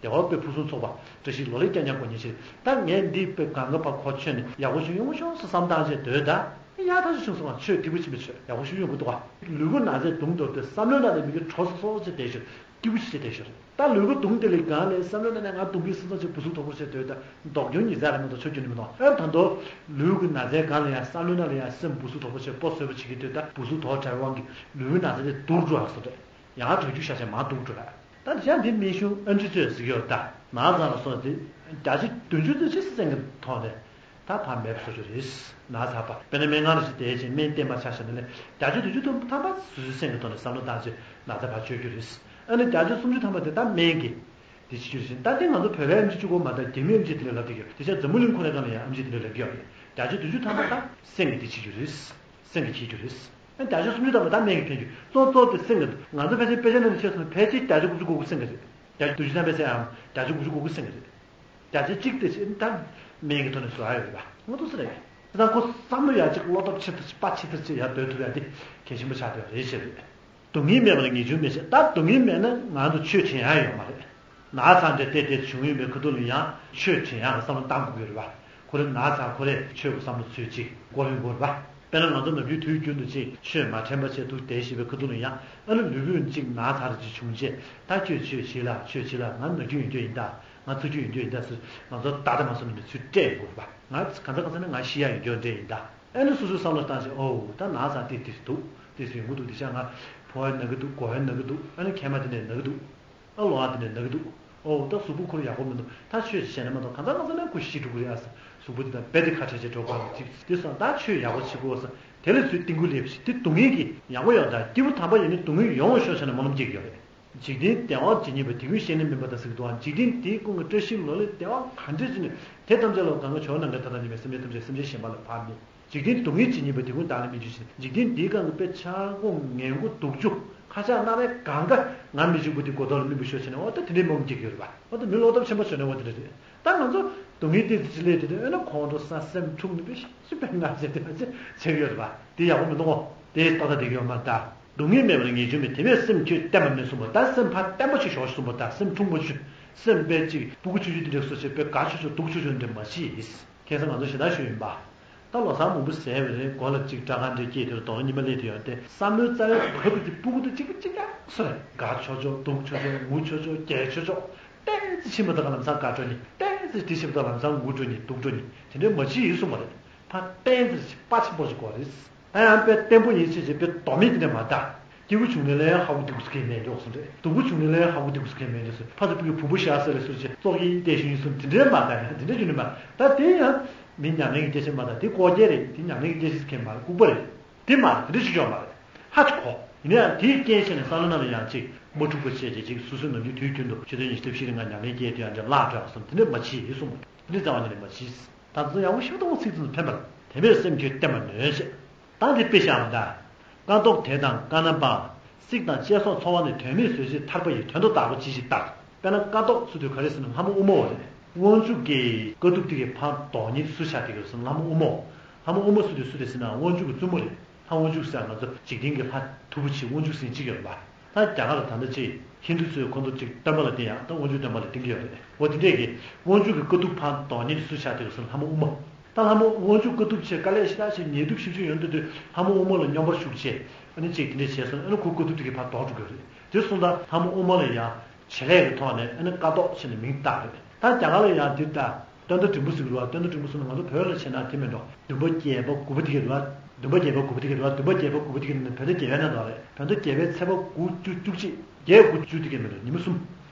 བདེ་བ་དཔེ་ཕུན་སུམ་ཚོགས་པ། བཀྲ་ཤིས་ལོ་ལེགས་ཀྱང་ཉག་དགོས་ཉེན་ཞིག་ད་ངས་འདི་དཔེ་གང་ག་བ་ཁོ་ཆོད་ནས་ཡག་པོ་ཞིག་ཡོང་ཤོག་བསམ་སྟངས་བྱས་སྡོད་ད། ཡག་ཐག་ཆོད་བྱུང་སོང་བ། ཆོས་སྐྱིད་པོ་ཕྱིན་པ་ཆོད། ཡག་པོ་ཞིག་ཡོང་གི་འདུག་བ། ལུས་པོ་ན་ཚས་གདུང་འདོར་ཏེ་བསམ་བློའི་ནང་ནས་མི་གི་གྲོ་སོ་སོ་ཅིག་བསྡད་ཤོག་སྐྱིད་པོ་ཞིག་བྱས་བསྡད་ཤོག་ད་ལུས་པོ་གདུང་དེ་ལས་གང་ནས་བསམ་བློའི་ནང་ནས་ང་གདུང་གི་སེམས་ཚོགས་ཆེ་བུ་སུ་དོག་པོ་བྱས་སྡོད་ད། མདོག་རྒྱུན་ཉིས་ཚད་རེད་མ་གཏོགས་ཆོས་རྒྱུན་ནི་མི་གཏོང་། ཨེ་ད་དོ། ལུས་ཀྱི་ན་ཚའི་སྒང་ལ་ཡང་བསམ་བློའི་ནང་ལ་ཡང་སེམས་བུ་སུ་དོག་པོ་བྱས་པོ་བཟོས་པ་བྱེད་ཀྱི་སྡོད་ད། བུ་སུ་དོག་འདྲ་བའི་དབང་གིས་ལུས་ཀྱི་ན་ཚ་དེ་སྡུག་འགྲོ་ཡག་སོ་རེད། ཡང་དྲག་རྒྱུ་ཤ་ཆ་མང་སྡུག་འགྲོ་ར། ད་འདི་ཡང་འདི་སྨན་གཞུང་ཨ་འདྲི་ཚོས་ཟིག་ཡོད་ད། ན་ཚ་ལ་སོགས་ཏེ་བརྒྱ་ཆ་བདུན་ཅུ་ཙམ་ཞིག་སེམས་ཀྱི་ཐོག་ནས་ད་ཕར་མེད་པ་བཟོ་རྒྱུ་རེད། ན་ཚ་པ་དཔེར་ན་སྨན་ཁང་ལ་ཞིག་བསྡད་ཅིང་སྨན་བསྟེན་པ་ཆ་བཞག་ན་ལས་བརྒྱ་ཆ་བདུན་ཅུ་ཐམ་པ་སོ་སོའི་སེམས་ཀྱི་ཐོག་ནས་བསམ་བློ་བཏང་ཅིང་ན་ཚ་ཕར་བཅོས་རྒྱུ་རེད། ཨ་ནི་བརྒྱ་ཆ་སུམ་ཅུ་ཐམ་པ་དེ་ད་སྨན་གྱིས་དེ་བྱེད་རྒྱུ་རེད། ད་དེ་ང་ཚོ་བོད་པའི་ཨེམ་ཆི་གཅིག་པོ་མ་གཏོགས་རྒྱ་མིའི་ཨེམ་ཆི་དེ་ལས་ལབ་བསྡད་ཀྱི་ཡོད། དེ་ཆ་འཛམ་བུ་གླིང་ཁོ་རའི་སྒང་ལ་ཡང་ཨེམ་ཆི་དེ་ལས་ལབ་ཀྱི་ཡོད་རེད། བརྒྱ་ཆ་བདུན་ཅུ་ཐམ་པ་ད་སེམས་ཀྱིས་དེ་བྱེད་རྒྱུ་རེད། སེམས་ཀྱིས་བྱེད་རྒྱུ་རེད། ཨ་བརྒྱ་ཆ་སུམ་ཅུ་ཐམ་པ་ད་སྨན་གྱིས་ཕན་རྒྱུ། གཙོ་གཙོ་དེ་སེམས་ཀྱི་ང་ཚོ་ཕལ་ཆེར་དཔེ་ཆ་ནང་ནས་ཤེས་སོང་། ཕལ་ཆེར་བརྒྱ་ཆ་དགུ་བཅུ་གོ་དགུ་སེམས་ཀྱི་རེད། བརྒྱ་ཆ་བདུན་ཅུ་ཐམ་པའི་སེམས་ཨམ་བརྒྱ་ཆ་དགུ་བཅུ་གོ་དགུ་སེམས་ཀྱི་རེད། བརྒྱ་ཆ་གཅིག་དེ་ཆེ་ད་སྨན་གྱི་ཐོག་ནས་བཟོ་ཨ་ཡོད་རེད་པ། ང་ཚོ་སེ་རེད། དེ་དང་ཁོ་བསམ་བློ་ཡག་ཅིག་བློ་སྟོབས་ཆེ་ཐུབ་ཅིག་དཔའ་ཆེ་ཐུབ་ཅིག་ཡར་སྡོད་ཐུབ་ཡ་དེ་གལ་ཆེན་པོ་ཆགས་བསྡད་པ་རེད་ཤེས་རེད། སྡུག་བསྔལ་མེད་པར་ངེས་འབྱུང་མེད་ཅེས། ད་སྡུག་བསྔལ་མེད་ན་ང་ཚོ་ཆོས་དྲན་ཡ་ཡོད་མ་རེད། ན་ཚ་འདྲ་དེ་དེ་བྱུང་ཡོད་པའི་ཁ་ཐུག་ལ་ཡང་ཆོས་དྲན་ཡག་གི་བསམ་བློ་བཏང་དགོས་ཀྱི་རེད་པ། ཁོ་རེ་ན་ཚ་ཁོ་རེ་ཆོས་ཀྱི་བསམ་བློ་ཚུལ་གཅིག་འགོ་ཡོང་དགོས་རེད་པ། དཔེར་ན་ང་ཚོ་ནམ་རྒྱུན་དུས་རྒྱུན་དུ་ཅིག་ཆོས་མ་དྲན་པ་བྱས་འདུག་བསྡད་བཞིན་པའི་ཁ་ཐུག་ལ་ཡང་ཨ་ནི་ལུས་པོ་གཅིག་ན་ཚ་རེ་ཅིག་བྱུང་རྗེས་ད་ཁྱོད་ཆོས་བྱེད་ལ་ཆོས་བྱེད་ལ་ང་ན་རྒྱུ་ཡོང་རྒྱུ་ཡིན་ད། ང་ཚ་རྒྱུ་ཡོང་རྒྱུ་ཡིན་ད་ཟེར་ང་ཚོ་ད་ལྟ་མ་སོང་ནས་མི་ཚུལ་སྤྲད་ཡོང་དགོས་རེད་པ། ང་གང་ཚ་གང་ཚ་ནས་ང་ཤི་ཡ་ཡོང་རྒྱུ་འདྲ་ཡིན་ད། ཨ་ནི་སོ་སོའི་བསམ་བློ་བཏང་བྱས་ཨོ་ད་ན་ཚ་དེ་དེ་འདུག་དེ་ཡོང་གི་འདུག་དེ་ཆ་ང་ཕོ་བ་ན་གི་འདུག་མགོ་བ་ན་གི་འདུག་ཨ་ནི་མཁལ་མ་དེ་ནས་ན་གི་འདུག་ཨ་ལོ་ཨ་དེ་ནས་ན་གི་འདུག་ཨོ་ད་གཟུགས་པོ་ཁོ་རང་ཡག་པོ་མི་འདུག་ད་ཆོས་ཅིག་བྱས་ན་མ་གཏོགས་གང་ཚ་གང་ཚ་ན་ཁོ་ཤི་འགྲོ་གི་རེད་ཨ་ཟེར། གཟུགས་པོ་དེ་དང་རྦད་དེ་ཁ་བྲལ་བྱས་འགྲོ་དགོས་རེད་ཅིག་དེ་སོང་ད་ཆོས་ཡག་པོ་བྱེད་དགོས་ཟེར་དེ་ལ་ཚུར་རྟིང་སྐུལ་སླེབས་ཤིག་དེ་སྡུག་བསྔལ་གྱི་ཡག་པོ་ཡོད་ད་སྐྱིད་པོ་དམ་པ་ཡོད་ནི་སྡུག་བསྔལ་ཡོང་བ་ཤོག་བྱས་ན་སྨོན་ལམ་སྐྱེ་གི་ཡོད་རེད། འཇིག་རྟེན་བདེ་བ་ཇི་སྙེད་པ། དེ་ཀུན་ཤེས་ནས་སྨོན་པ་དང་ཟེར་གྱི་འདུག་ཨ། འཇིག་རྟེན་འདིའི་ཀུན་གྱི་བཀྲ་ཤིས་ལོ་ལེགས་བདེ་བ་ག་འདྲ་ཅིག་ནི་དེ་ཐམས་ཅད་ལ་གང་ག་ཇོ་བོ་ནམ་མཁའི་མཐའ་དང་མཉམ་པའི་སེམས་ཅན་ཐམས་ཅད་སེམས་ཅན་གཞན་པ་ལ་ཕར་སྨོན། འཇིག་རྟེན་སྡུག་བསྔལ་ཇི་སྙེད་པ། དེ་ཀུན་བདག་ལ་སྨོན་བྱས་ཤིང་། འཇིག་རྟེན་འདིའི་སྒང་གི་དཔེ་ཆག་སྒོ་ངན་སྒོ་སྡུག་སྦྱོང་ཁ་ཆག་སྣ་རལ་གང་ག་ང་མི་འཇིགས་པ་འདི་མགོ་ཐོག་ལ་སྨིན་པར་ཤོག་བྱས་ནས་འོ་ད་དེ་འདྲའི་སྨོན་ལམ་སྐྱེ་གི་ཡོད་རེད་པ། འོ་ད་མི་བློ་སྟོབས་ཆེན་པོ་བྱས་ནས་འོ་དེ་འདྲ་རེད། ད་ང་ཚོ་སྡུག་བསྔལ་ཏོག་ཙམ་ཅིག་སླེབས་དུས་དེ་ཨེ་ན་ཁོང་ཁྲོ་ཟ་སེམས་འཁྲུགས་ནས་དཔེ་ཤ་ཞིག་དཔེ་ང་བྱས་དེ་བྱས་ཀྱི་ཡོད་རེད་པ། དེ་ཡག་པོ་མི་འདུག་གོ། དེ་ཏག་ཏག་བསྡད་ཀྱི་ཡོད་མ་རེད་ད། སྡུག་བསྔལ་མེད་པར་ངེས་འབྱུང་མེད། དེ་བས་སེམས་ཁྱོད་བརྟན་པར་སྨོན་གསུངས་པ། ད་སེམས་ཕར་བརྟན་པོ་ཅིག་ཞོག་གསུངས་པ། ད་སེམས་འཁྲུག་པོ་ཅིག་སེམས་དཔེ་ཅིག་སྤུ་གུ་ཆུང་ཆུང་དེ་འདྲ་བཟོ་བྱས་དཔེ་དགའ་ཆོག་ཆོག་སྡུག་ཆོག་ཆོག་འདྲ་མ་བྱེད། ཁ་སང་ང་ཚོ་ཞེ་དྲག་ཞུས་ཡིན་པ། ད་ལོ་གསར་མང་པོ་ཟེར་བ་རེད། མགོ་ལ་ཅིག་སྐྲ་དཀར་འདྲ་སྐྱེས་དེ་ལ་གདོང་ལ་ཉི་མ་སླེབས་དུས་ཡང་དེ་བསམ་བློའི་རྩ་བའི་བབ་དེ་སྤུ་གུ་དང་གཅིག་པ་གཅིག་རྐྱང་སོ་རེད། དགའ་ཆོག་ཆོག་སྡུག་ཆོག་ཆོག་ངུ་ཆོག་ཆོག་རྒྱལ་ཆོག་ཆོག་ཏོག་ཙམ་ཕྱིན་པ་དང་ལམ་སང་དགའ་སྤྲོ་ནི། ཏོག་ཙམ་དེ་ཕྱིན་པ་དང་ལམ་སང་ངུ་སྤྲོ་ནི་སྡུག་སྤྲོ་ནི་དེ་འདྲའི་མ་བྱེད་ཡིན་གསུངས་པ་རེད། ཕར་ཏོག་ཙམ་དཔའ་ཆེན་པོ་ཞིག་དགོས་རེད། ད་ཡང་དཔེ་བརྟན་པོ་ཡིན་ཕྱིན་ཆད་དཔེ་དོ་མེད་དེ་འདྲ་མ་གཏོགས། སྐྱིད་པོ་བྱུང་ནས་ལས་ཧ་གོ་སྡུག་པོ་ཟེར་མཁན་མེད་འགྲོ་གསུངས་རེད། སྡུག་པོ་བྱུང་ནས་ལས་ཧ་གོ་སྡུག་པོ་ཟེར་མཁན་མེད་འགྲོ་ཟེར། ཕ་ཚོ་ཕ་གི་བུ་བུ་ཤ་ཟེར་ལས་ཟུར་བྱས་ཙོག་གིས་བལྟས་ཤིང་ཡིན་གསུངས་དེ་འདྲའི་མ་གཏོགས་ཡང་དེ་འདྲ་རྒྱུ་ནི་མ་ད་དེ་ཡང་མི་ཉམས་ལེན་གྱི་སྐད་ཆ་མ་གཏོགས་དེ་ལྐོག་རྒྱལ་རེད། དེ་ཉམས་ལེན་གྱི་སྐད་ཆ་ཟེར་མཁན་མ་རེད། ལྐུགས་པ་རེད། དེ་མ་རེད། དེ་འདྲ་ཞིག་ཡོད་མ་རེད། ཧ་ཅིག་གོ། ཡིན་ན་ཡང་དེའི་རྐྱེན་བྱས་ནས་བསམ་བློ་ནང་ལ་ཡང་ཅིག་མ་འཁྲུག་པ་བྱས་རྗེས་ཅིག་སོ་སོའི་ནམ་རྒྱུན་དུས་རྒྱུན་དུ་ཆོས་དོན་ཉི་ཤུ་རྩ་བཞི་རིང་ལ་ཉམས་ལེན་སྐྱེལ་དུས་ཡང་འདྲ་བརླག་འགྲོ་བསམ་དེ་འདྲ་མ་བྱེད་ཡིན་གསུངས་པ། དེ་འདྲ་རྩ་བ་ཉིད་ནས་མ་བྱེད། ད་ཚོ་ཡག་པོ་ཞིབ་ཏུ་ཚིག་ཚིག་ཕན་པར་དེ་མེད་སེམས་ཁྱོད་བརྟན་པར་ནོན་ཞེས། ད་འདི་དཔེ་བཞག་པ་འདྲ། རྐང་སྟོབས་དེ་དང་རྐང་སྣམ་པ། སྲེག་དང་བཅད་སོགས་འཚོ་བ་ནི། དོན་མེད་བཟོད་བྱེད་ཐར་པ་ཡི། དོན་དུ་བདག་པོ་ཅི་ཞིག་བཏགས། དཔེར་ན་རྐང་སྟོབས་ཚུལ་དུ་ག་རེ་ཟེར་ན་ལྷ་མོ་ཨུ་མའོ་རེད། དབང་ཕྱུག་གི་དཀའ་ཐུབ་དེ་གའི་ཕར་ལྡོག་ཉིད་སུ་ཆགས་དེ་ག་ཟེར་ན་ལྷ་མོ་ཨུ་མའོ། ལྷ་མོ་ཨུ་མ་སུ་དེ་སུ་རེད་ཟེར་ན་དབང་ཕྱུག་གི་བཙུན་མོ་རེད། ལྷ་དབང་ཕྱུག་ཟེར་ང་ཚོ་འཇིག་རྟེན་གྱི་ལྷ་མཐུ་བོ་ཆེ་དབང་ཕྱུག་ཟེར་གཅིག་ཡོད་རེད་པ། ད་རྒྱ་གར་ལ་ད་ལྟ་ཅིག་ཧིན་དུ་ཚོས་ཁོ་ཚོ་ཅིག་སྟོན་པ་ལ་བསྟེན་ཡང་ད་དབང་ཕྱུག་སྟོན་པ་ལ་བསྟེན་གྱི་ཡོད་རེད། འོ་དེ་འདྲས་ཀྱི་དབང་ཕྱུག་གི་དཀའ་ཐུབ་ཕར་ལྡོག་ཉིད་སུ་ཆགས་དེ་ག་ཟེར་ན་ལྷ་མོ་ཨུ་མ། ད་ལྷ་མོ་དབང་ཕྱུག་དཀའ་ཐུབ་ཆེ་དཀའ་ལས་ཞེ་དྲག་ཆེ་ཉེས་སྡུག་ཞེ་པོ་ཅིག་ཡོང་དུས་དུས་ལྷ་མོ་ཨུ་མ་ལ་སྙོམས་པར་ཞུགས་བྱས་ཨ་ནི་ཅིག་དེ་འདྲས་བྱས་སོང་ཨ་ནི་ཁོ་དཀའ་ཐུབ་དེ་གའི་ཕར་ལྡོག་འགྲོ་གི་རེད། དེ་སོང་ཙང་ལྷ་མོ་ཨུ་མ་ལ་ཡང་བྱེད་ལས་ཀྱི་ཐོག་ནས་ཨ་ནི་ཀ་ཏོག་ཕྱིན་ནས་མིང་བཏགས་རེད། ད་རྒྱ་གར་ལ་ཡང་དེ་ལྟ་སྟོན་ཟླ་འབྲིང་པོ་ཟེར་གི་རེད་བ། སྟོན་ཟླ་འབྲིང་པོ་ཟེར་ན་ང་ཚོ་བོད་ལ་བྱས་ན་དེ་མིན་འགྲོ། བདུན་པ་བརྒྱད་པ་དགུ་པ་དེ་ག་རེད་བ། བདུན་པ་བརྒྱད་པ་དགུ་པ་དེ་ག་རེད་བ། བདུན་པ་བརྒྱད་པ་དགུ་པ་དེ་ག་རེད་ན་བོད་ཟླ་བརྒྱད་པའི་ནང་དུ་རེད། བོད་ཟླ་བརྒྱད་པའི་ཚེས་པ་དགུ་བཅུ་བཅུ་གཅིག་བརྒྱད་དགུ་བཅུ་དེ་ག་མིན་འགྲོ། ཉི་མ་གསུམ།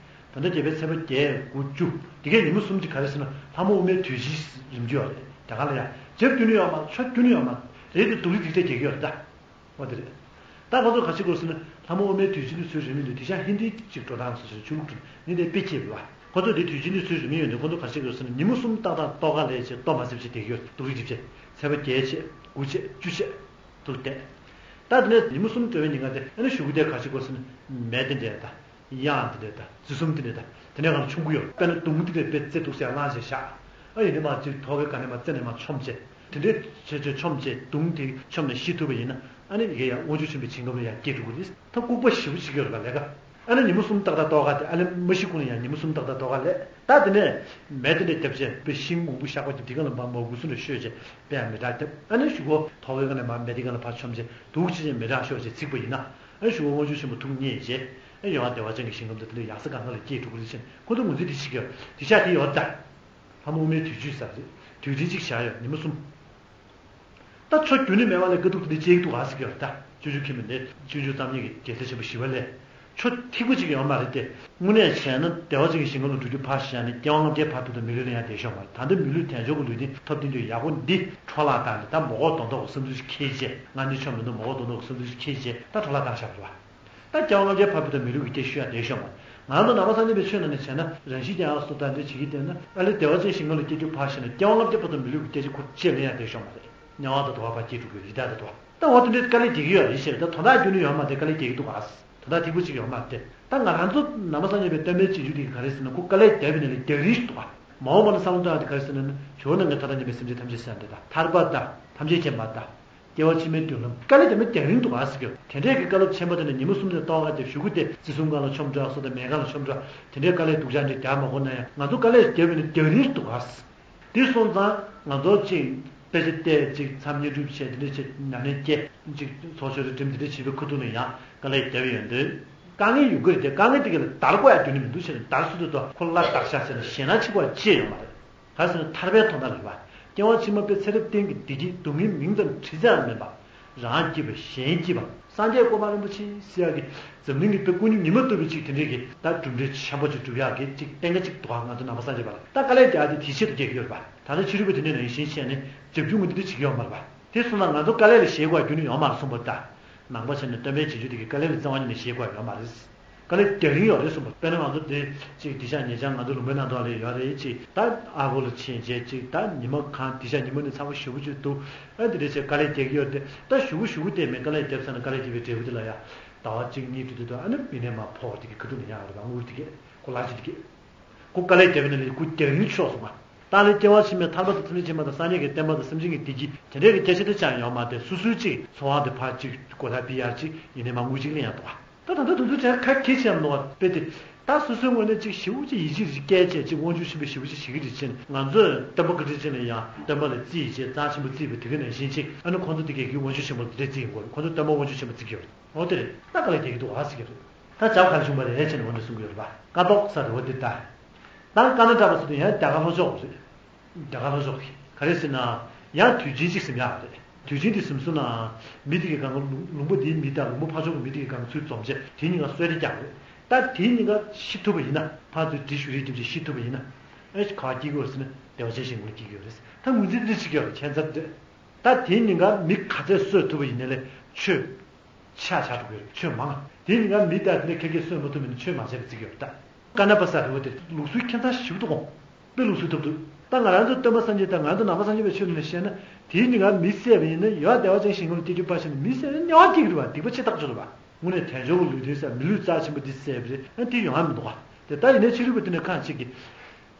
བོད་ཟླ་བརྒྱད་པའི་ཚེས་པ་བརྒྱད་དགུ་བཅུ་དེ་གའི་ཉི་མ་གསུམ་དེ་ག་རེ་ཟེར་ན་ལྷ་མོ་ཨུ་མའི་དུས་ཆེན་རིམ་གྱིས་ཡོད་རེད། རྒྱ་གར་ལ་ཡང་ཆབ་རྒྱུན་ནི་ཡོད་མ་ཆོ་རྒྱུན་ནི་ཡོད་མ་རེད་དེ་སྡུག་རིགས་སྡིག་ཚད་རྒྱག་གི་ཡོད་རེད་ད། འོ་དེ་རེད། ད་ང་ཚོ་ག་ཞིག་དགོས་ཟེར་ན་ལྷ་མོ་ཨུ་མའི་དུས་ཆེན་དུ་ཚུལ་རིང་མིན་དུ་དེ་ཤ་ཧིན་དིའི་གཅིག་འགྲོ་སྟངས་སུ་ཞིག་ཆུ་ལུག་ཏུ་ནི་དེ་དཔེ་ཁྱེད་བ། ཁོ་ཚོ་དེ་དུས་ཆེན་དུ་ཚུལ་རིང་མིན་ཡོད་འདུག་ཁོ་ཚོ་ག་ཞིག་དགོས་ཟེར་ན་ཉིན་མོ་གསུམ་ཏག་ཏག་ལྟོ་ག་ལས་བྱེད་ལྟོ་མ་ཟིབ་བྱེད་དེ་ཡོད་སྡུག་རིགས་སྒྲིབ་བྱེད་ཚེས་པ་བརྒྱད་བྱེད་དགུ་བྱེད་བཅུ་བྱེད། འདུག་སྟེ། ད་དེ་ནས་ཉིན་མོ་གསུམ་གྲོལ་བའི་ཉིན་ག་དེ་ཨ་ནི་གཞུག་གུ་དེ་ག་ཅིག་དགོས་ཟེར་ན། མེ་དེ་འདྲས་དང་། གཡང་དེ་འདྲས་དང་། རྩི་གསུམ་དེ་འདྲས་དང་། དེ་ནས་གང་ཆུང་ཀུ་ཡོད། དཔེར་ན་དུང་དེ་འདྲས་དཔེ་རྩེ་འདུག་ཟེར་བླངས་བྱས་བཞག་ཨ་ཡིན་ནི་མ་ཅིག་ཐོག་གི་ག་ནས་མ་རྩེ་ནས་མ་མཆོངས་བྱས། དེ་འདྲས་བྱས་བྱས་མཆོངས་བྱས་དུང་དེ་མཆོངས་ནས་ཤི་ཐུབ་པ་ཡིན་ན། ཨ་ནི་ཡི་གེ་ཡང་དབང་ཕྱུག་ཆེན་པོའི་ཞིང་ཁམས་ལ་ཡང་སྐྱེས་འགྲོ་གི་རེད། ད་ལྐུགས་པ་ཞེ་པོ་ཅིག་ཡོད་རེད་པ་ལས་ཀ་ཨ་ནི་ཉིན་མོ་གསུམ་ཏག་ཏག་ཏོག་ག་དེ་ཨ་ལེ་མ་ཤི་གོང་ལ་ཡང་ཉིན་མོ་གསུམ་ཏག་ཏག་ཏོག་ག་ལས། ད་དེ་ནས་མེ་དེ་འདྲས་བརྒྱབ་བྱས་པའི་ཤིང་མང་པོ་བཞག་པ་དེ་དེ་ག་ལ་མ་མ་འགུལ་སུ་ནས་བཤོས་བྱས་པས་མི་དྲག་བརྒྱབ། ཨ་ནི་གཞུག་གུ་ཐོག་གི་ག་ནས་མ་མེ་དེ་ག་ལ་ཕར་མཆོངས་བྱས་འདུག་ཅི་བྱས་མི་དྲག་ཤོར་བྱས་ཚིག་པ་ཡིན་ན། ཨ་ནི་གཞུག་གུ་དབང་ཕྱུག་ཆེན་པོ་ཐུགས་མཉེས་བྱས། ཨ་ཡོང་བ་བདེ་བ་ཅན་གྱི་ཞིང་ཁམས་དང་དེ་འདྲ་ཡག་ས་གང་ག་ལ་སྐྱེས་འགྲོ་གི་རེད་ཟེར་ནས་ཁོ་ཚོ་ངོས་འཛིན་དེ་བྱེད་ཀྱི་ཡོད། དེ་ཤ་དེ་ཡོད་ད། ལྷ་མོ་དབུ་མའི་དུས་གཅིག་ཟེར་རེད། དུས་དྲན་གཅིག་བཞག་ཡོད་ཉིན་མོ་གསུམ། ད་ཆུ་རྒྱུན་ནས་མེད་པ་ལས་དཀའ་སྡུག་དེ་འདྲ་སྐྱེ་གི་འདུག་ག་ཟེར་གྱི་ཡོད་རེད་ད། སྤྱོད་འཇུག་མཁན་པོ་ནས་སྤྱོད་འཇུག་རྩོམ་མཁན་གྱི་རྒྱལ་སྲས་ཆེན་པོ་ཞི་བ་ལྷས། ཆུ་ཐིགས་པ་གཅིག་ཡོད་མ་རེད་དེ། དངོས་གནས་བྱས་ན་བདེ་བ་ཅན་གྱི་ཞིང་ཁམས་ལ་འགྲོ་རྒྱུ་ཕར་བཞག་ནས་སྐྱེ་བ་ལྔ་བརྒྱའི་བར་དུ་དང་མི་ལུས་ལ་ཡང་བསྡད་ཤོག་མ་རེད། ད་ལྟ་མི་ལུས་དལ་འབྱོར་གྱི་ལུས་རྟེན་ཐོབ་བསྡད་རྒྱུ་ཡག་པོ་འདི་འཕྲོ་བརླག་བཏང་ནས་ད་མ་དགོས་མདོག་མདོག་གི་བསམ་ཚུལ་ཞིག་འཁྱེར་བྱས། ང་ནི་ཆོ་མི་འདུག་མ་དགོས་མདོག་མདོག་གི་བསམ་ཚུལ་ཞིག་འཁྱེར་བྱས་ད་འཕྲོ་བརླག་བཏང་བཞག་པ་རེད་བ། ད་སྐྱེ་བ་ལྔ་བརྒྱའི་བར་དུ་དང་མི་ལུས་ཀྱི་སྐྱེ་ཤུལ་ཡང་བསྡད་ཤོག་མ་རེད། ང་ཚོ་ནང་པ་སངས་རྒྱས་པའི་ཆོས་ནང་ནས་བྱས་ན་རང་བཞིན་ཀྱང་ཨ་སོ་ད་འདི་བྱེད་ཀྱི་བསྡད་ན་ཨ་ལས་བདེ་བ་ཅན་ཞིང་ཁམས་ལ་སྐྱེ་རྒྱུ་ཕར་བཞག་ནས་སྐྱེ་བ་ལྔ་བརྒྱའི་བར་དུ་མི་ལུས་ཀྱི་སྐྱེ་ཤུལ་ཁུར་ཅེས་ལེན་ཡང་བསྡད་ཤོག་མ་རེད། དམྱལ་བ་དང་དུ་བ་བར་སྐྱེས་འགྲོ་གི་ཡི་དྭགས་དང་དུ་བ། ད་འོ་དེ་འདྲའི་དཀའ་ལས་རྒྱག་གི་ཡོད་རེད་ཤེས་རེད། ད་དོན་དག་རྒྱུ་ནི་ཡོད་མ་རེད། དཀའ་ལས་རྒྱག་གི་འདུག་ག་དོན་དག་ཐིག་པོ་གཅིག་ཡོད་མ་རེད་དེ། ད་ང་རང་ཚོ་ནང་པ་སངས་རྒྱས་པའི་བསྟན་པའི་རྗེས་འཇུག་དེ་ག་རེ་ཟེར་ན་ཁོ་དཀའ་ལས་བརྒྱབ་པའི་ནང་ལས་རྒྱག་རིན་ཞིག་འདུག་ག་མ་འོངས་པ་ན་བསམ་བློ་གཏོང་ཡག་དེ་ག་རེ་ཟེར་ན་ནི་ཇོ་བོ་རྣམས་ཀྱིས་མཐའ་དག་མཉམ་པའི་སེམས་ཅན་ཐམས་ཅད་གསལ་འདེབས་དང་ཐར་པ་དང་ཐམས་ཅད་མཁྱེན་པ་དང་། སྐྱེ་བ་ཕྱི་མའི་མདུན་ལམ་དཀའ་ལས་དེ་མ་རྒྱག་རིན་འདུག་ག་ཟེར་གྱི་ཡོད། དེ་འདྲས་ཀྱི་བཀའ་སློབ་ཆེན་པོ་དེ་ནི་ཉིན་མོ་གསུམ་ནས་གཏོང་ག་དེ་གཞུག་གུ་དེ་རྩི་གསུམ་སྒང་ལ་མཆོངས་འགྲོ་ཨ་སོ་དང་མེ་སྒང་ལ་མཆོངས་འགྲོ་དེ་འདྲས་དཀའ་ལས་སྡུག་ཅག་འདྲས་རྒྱག་མ་དགོས་ན་ཡང་ང་ཚོ་དཀའ་ལས་བརྒྱབ་པའི་ནི་རྒྱག་རིན་འདུག་ག་དེ་སོང་ཙང་ང་ཚོ་གཅིག་དཔེ་ཆ་བལྟས་གཅིག་མཚམས་བསྙེན་སྒྲུབ་བྱས་དེ་འདྲ་བྱས་ཉམས་ལེན་སྐྱེས་གཅིག་ཚོགས་ཆོས་རེ་འགྲིམ་དེ་འདྲ་བྱེད་པའི་ཁ་ཐུག་ལ་ཡང་དཀའ་ལས་བརྒྱབ་ཡོད་འདུག་དཀའ་ངལ་ཡོང་གི་རེད་དེ་དཀའ་ངལ་དེ་ག་ལ་བརྡར་དགོས་ཡ་རྒྱུ་ནི་མི་འདུག་ཟེར་ནས་བརྡར་སུ་དུ་དོ་ཁོ་བརླག་བརྡར་བཞག་ཟེར་ནས་ཞེད་སྣང་ཆེ་བ་ཅི་ཡང་ཡོད་མ་རེད། ག་ཟེར་ན་ཐར་པའི་དོན་དག་ལ་རེད་པ། སྐྱེ་བ་ཕྱི་མ་པའི་ཚེ་རབས་གཏན་གྱི་བདེ་སྐྱིད་སྡུག་བསྔལ་མིང་ཙམ་དྲི་ཙམ་མེད་པ། རང་སྐྱིད་པ་གཞན་སྐྱིད་པ། སངས་རྒྱས་གོ་འཕང་རིན་པོ་ཆེ་ཟེར་ཡག་གི་འཛམ་གླིང་གི་དཔེ་ཀུན་ཉོན་ཉི་མ་ལྟ་བུའི་ཅིག་དེ་འདྲས་ཀྱི་ད་གྲུབ་འབྲས་ཆེན་པོ་ཅིག་སྒྲུབ་ཡག་གི་ཅིག་གཏན་འཁེལ་ཅིག་འདུག་ག་ང་ཚོ་ནང་པ་སངས་རྒྱས་པ་ལ་ད་དཀའ་ལས་རྒྱག་དེ་དེ་ཆེད་དུ་སྐྱེལ་གྱི་ཡོད་རེད་པ། ད་ལྟ་ཕྱི་རོལ་པ་དེ་འདྲས་ནང་བཞིན་བྱས་ནས་རྒྱབ་སྐྱོར་ངོ་འདི་འདྲ་བྱེད་ཀྱི་ཡོད་མ་རེད་པ། དེ་སོང་ན་ང་ཚོ་དཀའ་ལས་ལ་ཞེད་དགོས་རྒྱུ་ནི་ཡོད་མ་རེད་གསུངས་པ་ད། ནང་པ་བྱས་ནས་སྟོན་པའི་རྗེས་འཇུག་དེ་གི་དཀའ་ལས་ལ་རྩ་བ་ཉིད་ནས་ཞེད་དགོས་ཡོད་མ་རེད། དཀའ་ལས་རྒྱག་གི་ཡོད་རེད་གསུངས་པ། དཔེར་ན་ང་ཚོ་དེ་ཅིག་དེ་ཤག་ཉེ་ཆར་ང་ཚོ་ལུང་པའི་ནང་དུ་ལ་ཡོད་རེད་ཅིག་ད་ཨ་ཕོ་ལ་ཕྱིན་བྱས་ཅིག་ད་ཉི་མ་གང་དེ་ཤག་ཉི་མ་ནི་ཚ་བ་ཞེ་པོ་ཅིག་འདུག་ཨ་འདི་འདྲ་བྱས་དཀའ་ལས་རྒྱག་གི་ཡོད་དེ་ད་གཞུག་གུ་གཞུག་གུ་དེ་མིན་དཀའ་ལས་རྒྱབ་ཚར་ན་དཀའ་ལས་རྒྱབ་པའི་འབྲས་བུ་དེ་ལ་ཡ་ཟླ་བ་གཅིག་གཉིས་དུས་དུས་དུ་ཨ་ནི་མི་ནས་མ་ཕོག་དེ་གི་ཁ་ཐུག་ནས་ཡང་རེད་པ་དངུལ་དེ་གི་ཁོ་ལ་ཅིག་དེ་གི་ཁོ་དཀའ་ལས་རྒྱབ་པའི་ནང་ལས་ཁོ་རྒྱག་རིན་ཆོག་སོང་བ། ད་ལས་སྐྱེ་བ་ཕྱི་མའི་ཐར་པ་དང་ཐམས་ཅད་མཁྱེན་པ་དང་སངས་རྒྱས་ཀྱི་བསྟན་པ་དང་སེམས་ཅན་གྱི་བདེ་སྐྱིད་དེ་འདྲའི་གི་སྐད་ཆ་དེ་ཅང་ཡོད་མ་རེད། སོ་སོའི་ཅིག་འཚོ་བ་དེ་ཕར་ཅིག་སྒོ་ཐག་ཕུད་ཡག་ཅིག་ཡིན་ནའི་མ་དངུལ་ཅིག་ལེན་ཡག་འདུག་བ། ད་ད་ལྟ་དུས་ཚོད་དེ་ཁ་ཁྱེར་ཆེ་ཡང་མི་འདུག་བ་དཔེ་དེ། ད་སོ་སོའི་ངོས་ནས་ཅིག་ཞེ་པོ་ཅིག་ཡིད་ཆེས་ཅིག་སྐྱེས་བྱས་ཅིག་དབང་ཕྱུག་ཆེན་པོ་ཞེ་པོ་ཅིག་བྱེད་ཀྱི་རེད་ཅེས་ང་ཚོས་སྟོན་པ་བཀའ་དྲིན་ཅན་ལ་ཡང་སྟོན་པ་ལ་རྩིས་བྱས་རྩ་ཆེན་པོ་བརྩིས་པ་དེ་ག་ནང་བཞིན་ཅིག་ཨ་ནི་ཁོང་ཚོ་དེ་གས་ཀྱི་དབང་ཕྱུག་ཆེན་པོ་དེ་རྩིས་ཡིན་དགོས་རེད། ཁོང་ཚོ་སྟོན་པ་དབང་ཕྱུག་ཆེན་པོ་བརྩི་གི་ཡོད་རེད། འོ་དེ་རེད། ད་དཀའ་ལས་རྒྱག་གི་འདུག་ཨ་ཟེར་གྱི་རེད། ད་བྱ་བ་ག་རེ་བྱུང་བ་རེད་ཅེས་ནས་འོ་འདི་གསུང་གི་ཡོད་རེད་པ། ཀ་ཏོག་ས་རེད་འོ་འདི་ལྟ། ད་ཀ་ན་ཌ་པ་ཟེར་དུས་ཡང་རྒྱ་གར་ལྷོ་ཕྱོགས་རེད། རྒྱ་གར་ལྷོ་ཕྱོགས་ཀྱི་ག་རེ་ཟེར་ན། ཡང་དུས་ཆེན་གཅིག་ཟིན་ཡག་རེད། དུས་ཆེན་འདི་ཟིན་སོང་ན། མི་དེ་གའི་སྒང་ག་ལུང་ལུང་པ་འདིའི་མི་དང་ལུང་པ་ཕར་ཕྱོགས་ཀྱི་མི་དེ་གའི་སྒང་ག་ཚུར་འཛོམས་བྱས་དེ་གཉིས་ཀ་གསོལ་རས་རྒྱག་རེད། ད་དེ་གཉིས་ཀ་ཤི་ཐུབ་པ་ཡིན་ན་ཕར་ཚུར་འདྲི་ཞུ་རེས་རྒྱབ་བྱས་ཤི་ཐུབ་པ་ཡིན་ན། ཨེ་ག་པར་སྐྱེ་གི་ཡོད་ཟེར་ན་བདེ་བ་ཅན་ཞིང་ཁམས་ལ་སྐྱེ་གི་ཡོད་རེད། ད་ངོས་འཛིན་འདི་འདྲ་བྱེད་ཀྱི་ཡོད་རེད་ཁྱད་མཚར་འདྲ། ད་དེ་གཉིས་ཀ་མི་ག་ཚད་གསོད་ཐུབ་པ་ཡིན་ནའི་ལས་ཆོས་ཆགས་ཆགས་འགྲོ་གི་ཡོད་རེད། ཆོས་མང་། དེ་གཉིས་ཀ་མི་དང་དེ་ནས་ཁ་སྐད་གསོད་མ་ཐུབ་མིན་ཆོས་མ་བྱས་པ་བརྩི་གི་ཡོད་རེད་ད། ཀ་ན་པ་ས་རི་བོ་དེ་ལུགས་སྲོལ་ཁྱད་མཚར་ཞེ་པོ་འདུག་གོ། དཔེ་ལུགས་སྲོལ་ཐོབ་འདུག། ད་ང་རང་ཚོ་སྟོན་པ་སངས་རྒྱས་དང་ང་ཚོ་ནང་པ་སངས་རྒྱས་པའི་ཆོས་ནང་ནས་བཤད་ན་དེ་གཉིས་ཀ་མི་བསད་པ་ཡིན་ན་ཡང་བདེ་བ་ཅན་ཞིང་ཁམས་ལ་སྐྱེ་རྒྱུ་ཕར་བཞག་ན་མི་བསད་ན་དམྱལ་བ་སྐྱེ་གི་རེད་བ། སྡིག་པ་ཆེ་ཐག་ཆོད་རེད་བ། དངོས་གནས་དལ་འབྱོར་གྱི་ལུས་རྟེན་ཟེར་མི་ལུས་རྩ་ཆེན་པོ་འདི་བསད་པ་རེད། ཨ་འདི་ཡོང་ཡ་མི་འདུག་བ། དེ་ད་ཡིན་ནའི་ཕྱི་རོལ་པ་དེ་ནས་ཁ་ཅིག་གིས།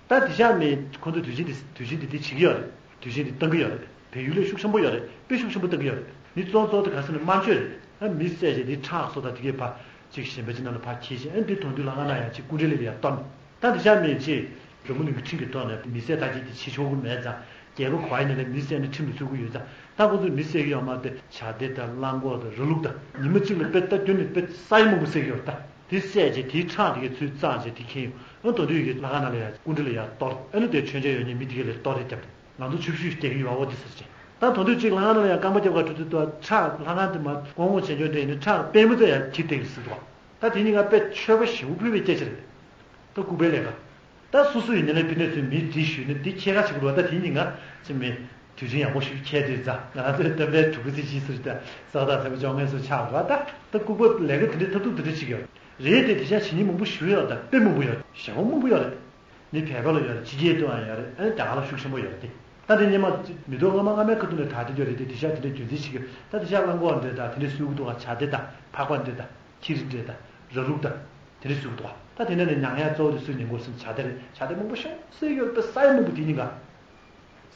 ད་དེ་ཤག་མི་ཁོང་ཚོས་དུས་ཆེན་འདི་དུས་ཆེན་འདི་འདི་བྱེད་ཀྱི་ཡོད་རེད། དུས་ཆེན་འདི་གཏང་གི་ཡོད་རེད། བལ་ཡུལ་ལས་ཤུགས་ཆེན་པོ་ཡོད་རེད། དཔེ་ཤུགས་ཆེན་པོ་གཏང་གི་ཡོད་རེད། མི་གཙོ་གཙོ་དེ་ག་ས་ནས་དམར་མཆོད་རེད། ཨ་མི་བསད་བྱས་འདི་ཁྲག་སོ་དང་དེ་གས་ཕར་ཅིག་གཞན་པ་ཅིག་ནང་ལ་ཕར་འཁྱེར་བྱས་ཨ་འདི་དོན་དུ་ལྷ་ཁང་ནང་ཡང་ཅིག་སྐུ་འདྲ་ལས་ལ་ཡང་གཏོར། ད་དེ་ཤག་མི་ཅིག་འཛམ་བུ་གླིང་གི་ཁྲིམས་ཀྱི་ཐོག་ནས་མི་བསད་དར་རྒྱས་དེ་བྱེད་ཆོག་གི་མེད་ཙང་རྒྱལ་པོ་ག་ཡིན་ནའི་ལས་མི་བསད་ནས་ཁྲིམས་ལ་ཚུད་ཀྱི་ཡོད་ཙང་ད་ཁོང་ཚོས་མི་བསད་ཀྱི་ཡོད་མ་རེད། དེ་བྱ་དེ་དང་གླང་གོག་དང་ར་ལུག་དང་ཉི་མ་གཅིག་ལ་དཔེ་ལྟ་རྒྱུ་ནས་དཔེ་ས་ཡ་མང་པོ་བསད་ཀྱི་ཡོད་རེད་ད། དེ་བསད་རྗེས་དེའི་ཁྲག་དེ་གའི་ཚུར་བཙགས་རྗེས་དེ་ཁྱེར་ཡོང་། ཨ་དོན་དུ་ཡི་གེ་ལྷ་ཁང་ནང་ལ་ཡང་སྐུ་འདྲ་ལ་ཡང་གཏོར། ཨ་ནི་དེ་མཆོད་མཇལ་ཡོད་མཁན་མི་དེ་གའི་ལ་གཏོར་རེ་བརྒྱབ། ང་ཚོ་ཆུ་བཞུས་རྒྱག་གི་ཡོད་པ་འོ་དེ་ཟེར་བྱས། ད་དོན་དུ་གཅིག་ལྷ་ཁང་ནང་ལ་ཡང་རྐང་པ་རྒྱབ་ག་འགྲོ་དུས་དུ་ཁྲག་ལྷ་ཁང་དེ་མ་སྐོང་བ་བྱེད་འཇོག་འདྲ་ཡིན་ན་ཁྲག་པད་མོ་དེ་ཡང་འཁྱེར་བསྡད་ཀྱི་ཟེར་འདུག་ད་དེ་གཉིས་ཀ་དཔེ་མཆོད་པ་ཞེ་པོ་ཕུལ་བའི་སྐད་ཆ་རེད། ད་ལྐུགས་པའི་ལས་ཀ་ད་སོ་སོ་ཡིན་ནའི་ཕི་ནས་ཚུར་མི་འདྲི་ཞུས་ནས་འདི་ཁྱེད་ཀ་བྱེད་དགོས་ད། དེ་གཉིས་ཀ་ཅི་མེད། དུས་ཆེན་ཡག་པོ་ཞིག་ཁྱེད་དེ་ཙང་ང་རང་ཚོའི་སྟོན་པའི་གྲུབ་པ་ཚེ་ཆེན་ཟེར་ཏེ་ས་དང་ས་བའི་བཅོ་ལྔའི་སུ་ཆགས་པ་ད་ད་ལྐུགས་པ་ལས་ཀ་དེ་འདྲའི་ཐབས་སྡུག་དེ་འདྲ་བྱེད་ཀྱི་ཡོད་རེད་དེ། དེ་ཆ་བྱེད་མཁན་མང་པོ་ཞིག་ཡོད་ད། དཔེ་མང་པོ་ཡོད། ཞེ་པོ་མང་པོ་ཡོད་རེད། མི་བལ་པོ་ལ་ཡོད་རེད། ཕྱི་རྒྱལ་དུའང་ཡོད་རེད། ཨ་ནི་རྒྱ་གར་ལ་ཤུགས་ཆེན་པོ་ཡོད་རེད་དེ། ད་དེ་སྔོན་མ་མི་ཐོག་སྔ་མ་སྔ་མའི་ཁ་ཐུག་ནས་དྲག་བདེ་ཡོད་རེད་དེ། དེང་སང་དེ་འདྲའི་རྒྱུན་འཛིན་བྱེད་ཀྱི་ཡོད། ད་དེང་སང་རླངས་འཁོར་འདྲ་དང་དེ་འདྲ་བཟོ་གི་འདུག་ག་བྱ་དེ་དང་འཕགས་པ་འདྲ་དང་ཁྱི་རི་འདྲ་དང་ར་ལུག་དང་། དེ་འདྲ་བཟོ་གི་འདུག་ག་ད་དེ་འདྲ་ནས་མྱངས་ཡག་གཙོ་བོ་དེ་སུས་ཉན་གྱི་ཡོད་ཟེར་ན་བྱ་དེ་རེད། བྱ་དེ་མང་པོ་ཤོང་ཟེར་གྱི་ཡོད་རེད། དཔེ་ས་ཡ་མང་པོ་དེ་གཉིས་ཀ་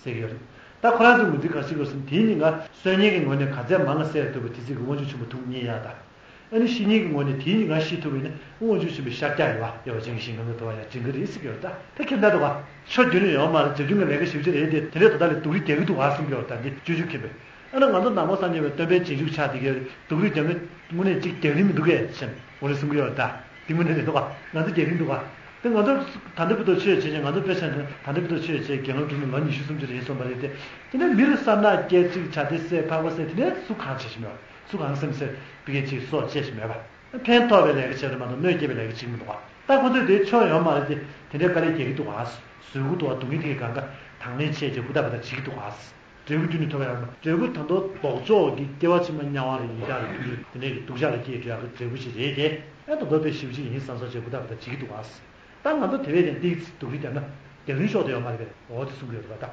ཟེར་གྱི་ཡོད་རེད། ད་ཁོ་རང་ཚོའི་ངོས་འཛིན་ག་རེ་བྱེད་དགོས་ཟེར་ན། དེའི་སྙིང་ག་གསོད་ཉེན་གྱི་ངོས་ནས་ག་ཚད་མང་ང་བསད་ཐུབ་པ་དེ་ཚོ་གི་དབང་ཕྱུག་ཆེན་པོ་ཐུགས་མཉེས་ཡག་དང་། ཨ་ནི་ཤི་ཉེན་གྱི་ངོས་ནས་དེའི་སྙིང་ག་ཤི་ཐུབ་པ་ཡིན་ན་དབང་ཕྱུག་ཆེན་པོའི་ཤཱཀྱ་ཡོད་པ། ཡོད་པ་ཅན་གྱི་ཞིང་ཁམས་ལ་འགྲོ་བ་ཡང་འབྱུང་གི་རེད་ཟེར་གྱི་ཡོད་རེད། ད་དེ་ཁྱད་མཚར་འདུག་ག་ཕྱོགས་བསྡུས་ནས་ཡོད་མ་རེད། རྒྱ་ཁྱོན་གྱི་ལས་ཀ་ཞེ་པོ་ཅིག་རེད་དེ། དེ་འདྲའི་དོན་དག་ལ་སྡུག་རུས་རྒྱག་གི་འདུག་ག་གསུང་གི་ཡོད་རེད། ད་འདི་སྤྱོད་འཇུག་མཁས་པས། ཨ་ནི་ང་ཚོ་ནང་པ་སངས་རྒྱས་པའི་སྟོན་པའི་རྗེས་འཇུག་ཆགས་བསྡད་ཀྱི་ཡོད་རེད། སྡུག་རུས་རྒྱག་མཁན་དངོས་གནས་གཅིག་རྒྱག་རིན་མི་འདུག་གས་བྱས་ནས་འོ་རེ་གསུང་གི་ཡོད་རེད། ད་དེ་དངོས་གནས་རེད་འདུག་ག་ང་ཚོ་རྒྱག་གི་འདུག་ག་དེ་ང་ཚོ་ད་ལྟ་བར་དུ་ཆོས་བྱེད་ཀྱི། ང་ཚོ་དཔེ་ཆ་ནི་ད་ལྟ་བར་དུ་ཆོས་བྱེད་དགེ་སློང་སྒྲུབ་ནས་ལོ་ཉི་ཤུ་སུམ་ཅུ་རེད་སོང་བ་རེད་དེ། དེ་ནས་མི་རུ་བསད་ན་སྐད་ཅིག་བྱ་དེ་བསད་འཕགས་པ་བསད་དེ་ནས་སུ་གང་བྱེད་བཞིན་ཡོད། སུ་གང་སེམས་སེར་པི་ཀའི་ཅིག་སྲོག་བཅད་ཞིག་མེད་པ། ཕན་ཐོགས་པའི་ལས་ཀ་བྱས་རེད་མ་གཏོགས་གནོད་སྐྱེལ་བའི་ལས་ཀ་བྱེད་ཀྱི་མི་འདུག་ག་ད་ཁོ་ཚོས་དེའི་ཕྱོགས་ཡོད་མ་རེད་དེ། དེ་འདྲའི་དཀའ་ལས་རྒྱག་གི་འདུག་ག་བཟོད་ཀྱི་འདུག་ག་སྡུག་བསྔལ་དེ་གས་གང་ག་དང་ལེན་བྱས་རྗེས་ཧུར་ཐག་པ་དང་བྱེད་ཀྱི་འདུག་ག་འབྲས་བུ་རྒྱུ་ནི་ཐོབ་ཡག་མ། འབྲས་བུ་ད་དུང་ལྡོག་ཕྱོགས་ཀྱི་སྐྱེ་བ་ཕྱི་མ་དམྱལ་བ་རེད། ཡི་དྭགས་རེད། ཁྱོད་རེད། དེ་ནས་ཀྱི་སྡུག་ཅག་ལ་སྐྱེས་འགྲོ་ཡག་གི་འབྲས་བུ་ཞིག་རེད་དེ། ཨེ་ད་དུང་དཔེ་ཞེ་པོ་ཅིག་ཡིན་བསམ་བསམ་བྱས་ཧུར་ཐག་པ་དང་བྱེད་ཀྱི་འདུག་ག་ད་ང་ཚོ་དེ་བས་ཀྱང་ཏིག་ཙི་སྡུག་རུས་བརྒྱབ་ན་རྒྱག་རིན་ཤོར་དུ་ཡོད་མ་རེད་པས། འོ་དེ་གསུང་གི་ཡོད་རེད་པ། ད་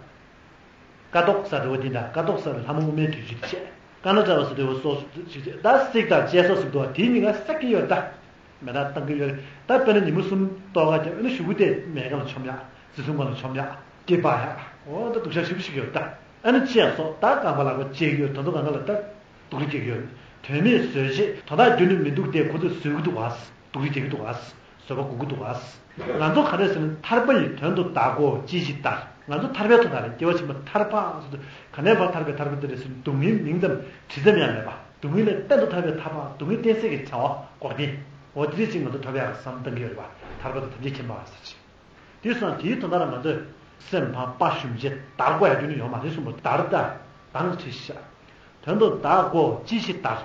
ཀཿཐོག་ཟེར་འདྲ་བོ་འདི་འདྲ། ཀཿཐོག་ཟེར་བའི་ལྷ་མོ་དབུ་མའི་དུས་ཀྱི་ཆེད། ཀ་ན་ཏྲ་བ་ཟེར་འདྲ་བོ་སོགས་ཅིག་བྱས། ད་སིག་དང་ཅེ་སོགས་ཟེར་འདུག་པ། དེའི་གཉིས་ཀ་བསད་ཀྱི་ཡོད་རེད། ད་མེ་སྟག་བཏང་གི་ཡོད་རེད། ད་དཔེར་ན་ཉི་མ་གསུམ་ལྟོགས་ཁ་བརྒྱབ་ན་གཞུག་གུ་དེ་མེ་སྒང་ལ་མཆོང་ཡག་བཟི་ཚུགས་སྒང་ལ་མཆོང་ཡག་སྐེ་འབག་ཡག་འོ་ད་སྡུག་ཅག་ཞེ་པོ་ཞིག་ཡོད་རེད། ད་ཨ་ནི་ཅེ་སོགས་ད་རྐང་པ་ལག་པ་བཅད་ཀྱི་ཡོད། དོན་དུ་གང་ག་ལ་ད་སྡུག་རུས་རྒྱག་གི་ཡོད་རེད། དོན་མེད་བཟོད་བྱེད་དོན་དག་རྒྱུ་ནི་མི་འདུག་སྟེ། ཁོ་ཚོས་བཟོད་ཀྱི་འདུག་ག་སྡུག་རུས་རྒྱག་གི་འདུག་ག་བཟོད་པ་འགུག་གི་འདུག་ག་ང་ཚོ་ག་རེ་ཟེར་ན། ཐར་པ་ཡི་དོན་དུ་བདག་གོ་ཅི་ཞིག་ལྟར། ང་ཚོ་ཐར་པའི་དོན་དག་ལ་སྐྱེ་བ་ཕྱི་མ་ཐར་པ་ཟེར་དུས་ག་ནས་ཕར་ཐར་པའི་ཐར་པ་དེ་རེད་ཟེར་ན། སྡུག་བསྔལ་མིང་ཙམ་དྲི་ཙམ་ཡང་མེད་པ། སྡུག་བསྔལ་ལས་གཏན་དུ་ཐར་པའི་ཐར་པ། སྡུག་བསྔལ་གཏན་སེལ་གྱི་བྱ་བ་འགོག་བདེན། འོ་དེ་རེད་ཅིག་ང་ཚོ་ཐོབ་ཡག་གི་བསམ་བློ་གཏོང་གི་ཡོད་རེད་པ། ཐར་པ་དང་ཐམས་ཅད་མཁྱེན་པ་ཟེར་ཅིག་དེ་སོང་དེའི་དོན་དག་ལ་ང་ཚོས་སེམས་ཕམ་དཔའ་ཞུམ་བྱས་བདར་དགོས་ཡག་རྒྱུ་ནི་ཡོད་མ་རེད་གསུངས་པ། བདར་ད་བདར་བྱེད་ཤག་དོན་དུ་བདག་གོ་ཅི་ཞིག་ལྟར།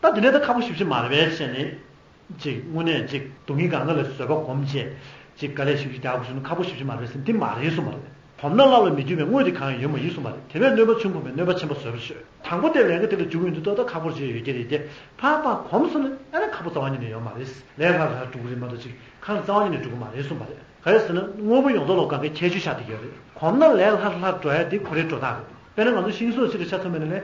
ད་དེ་ནས་ད་ཁག་པོ་ཞེ་པོ་ཅིག་མ་རེད་པས་བྱས་ནས། ཅིག་དངོས་གནས་ཅིག་སྡུག་བསྔལ་གང་ག་ལ་བཟོད་པ་སྒོམ་བྱས། ཅིག་དཀའ་ལས་ཞེ་པོ་ཅིག་རྒྱག་དགོས་བྱུང་ན་ཁག་པོ་ཞེ་པོ་ཅིག་མ་རེད་ཟེར་ན་འདི་མ་རེད་གསུངས་པ་རེད། གོམས་ན་སླར་ལ་མི་འགྱུར་བའི་དངོས་དེ་གང་ཡང་ཡོད་མ་ཡིན་གསུངས་པ་རེད། དེ་བས་གནོད་པ་ཆུང་གོམས་པས་གནོད་པ་ཆེན་པོ་བཟོད་པར་བྱོས། དང་པོ་དེ་ལས་ཀ་དེ་ལ་འཇུག་ཡོང་དུས་ཏོག་ཏོག་ཁག་པོ་ཞིག་ཡོད་ཀྱི་རེད་དེ། ཕར་ཕར་གོམས་སོང་ན་ཨ་ནི་ཁག་པོ་རྩ་བ་ཉིད་ནས་ཡོད་མ་རེད། ལས་སླ་སླ་འགྲུབ་ཀྱི་རེད་མ་གཏོགས་ཅིག་ཁག་རྩ་བ་ཉིད་ནས་འགྲུབ་ཀྱི་མ་རེད་གསུངས་པ་རེད། ག་རེ་ཟེར་ན་དངོས་པོ་ཡོངས་རྫོགས་ལ་གང་གའི་ཁྱད་ཆོས་ཤར་བསྡད་ཀྱི་ཡོད་རེད། གོམས་ན་ལས་སླ་སླ་འགྲོ་ཡ་དེ་ཁོ་རའི་འགྲོ་སྟངས་རེད། དཔེར་ན་ང་ཚོ་ཤིང་བཟོ་ཅིག་ལ་ཆ་མཚོན་པ་ཡིན་ན་ལས།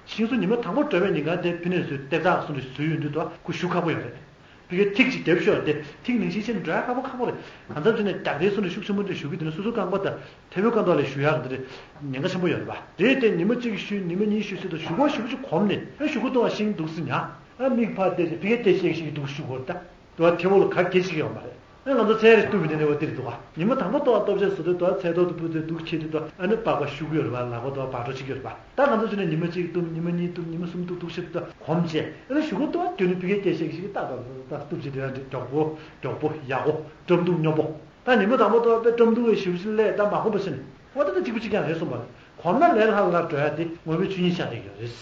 ཤིང་བཟོ་ཉི་མ་དང་པོ་འགྲོ་བའི་ཉིན་གང་དེ་ཕི་ནས་བཟོས་ཏེ་བདག་གསུམ་རེ་བཟོས་ཡོང་དུས་དོ་ཁོ་ཞུ་ཁག་པོ་ཡོད་རེད། ཕི་གའི་ཐིག་ཅིག་རྒྱབ་ཤོར་ཏེ་ཐིག་ནང་བཞིན་བྱས་ནས་འགྲོ་ཡ་ཁག་པོ་ཁག་པོ་རེད། གང་འཚམ་བྱས་ནས་རྒྱག་རྟེན་སོགས་ནས་ཤུགས་ཆེན་པོ་འདྲ་ཞུ་གི། དེ་ནས་སོ་སོའི་རྐང་པ་དང་ཐལ་བའི་རྐང་ཐོག་ལ་ཞུ་ཡག་འདི་རེད། ཉེན་ཁ་ཆེན་པོ་ཡོད་རེད་པ། རེད་དེ་ཉི་མ་གཅིག་ཞུས་ཉི་མ་གཉིས་ཞུས་ཟེར་དུས་གཞུག་གུ་ཞེ་པོ་ཅིག་གོམས་ནས་ཨ་གཞུག་གུ་ལྟོས་ཤིང་འདུག་ཟེར་ཉག་ཨ་མིག་ཕར་བལྟས་ཏེ་ཕི་གའི་བལྟས་ཤིག་ཞིག་འདུག་ཞུ་དགོས་རེད་ད། དོ་ཐེ་བོ་ལ་ག་གེ་ཞིག་ཡོད་མ་རེད། ཨ་ང་ཚོ་ཚན་རིག་སྟོབས་ཀྱི་ནས་འོ་དེ་རེད་འདུག་ག་ཉི་མ་དང་པོ་ཏོག་སྟོབས་ཆེ་བཟོ་དུས་དོ་ཚལ་ཏོག་ཏུ་སྤུ་ཚོས་འདུག་ཁྱེར་དུས་དོ་ཨ་ནི་པགས་པ་ཤུ་གུ་ཡོད་རེད་པ། ལག་པ་དོ་བག་དྲོ་ཅིག་ཡོད་རེད་པ། ད་ང་ཚོ་ཚོ་ནས་ཉི་མ་གཅིག་གཏུབ། ཉི་མ་གཉིས་གཏུབ། ཉི་མ་གསུམ་གཏུབ་འདུག་ཤེས་དུས་གོམས་བྱས། ཨ་ནི་གཞུག་གུ་ཏོག་དེ་ནི་ཕི་གའི་སྐད་ཆ་ཞིག་ཏག་ཏག་ཏག་གཏུབ་བྱས་དེ་ཡང་མགྱོགས་པོ་མགྱོགས་པོ་ཡག་པོ་བཀྲམ་འདུག་སྙོམས་པོ། ད་ཉི་མ་དང་པོ་ཏོག་དཔེ་བཀྲམ་འདུག་བའི་ཞིབ་ཞིབ་ལས་ད་མ་གོམས་པ་བྱས་ནས་འོ་ད་ད་གཅིག་པུ་གཅིག་རྐྱང་རེད་གསུངས་པ་རེད། གོམས་ན་ལས་སླ་སླ་འགྲོ་ཡ་དེ་དངོས་པོའི་ཆོས་ཉིད་ཤར་བསྡད་ཡོད་རེད།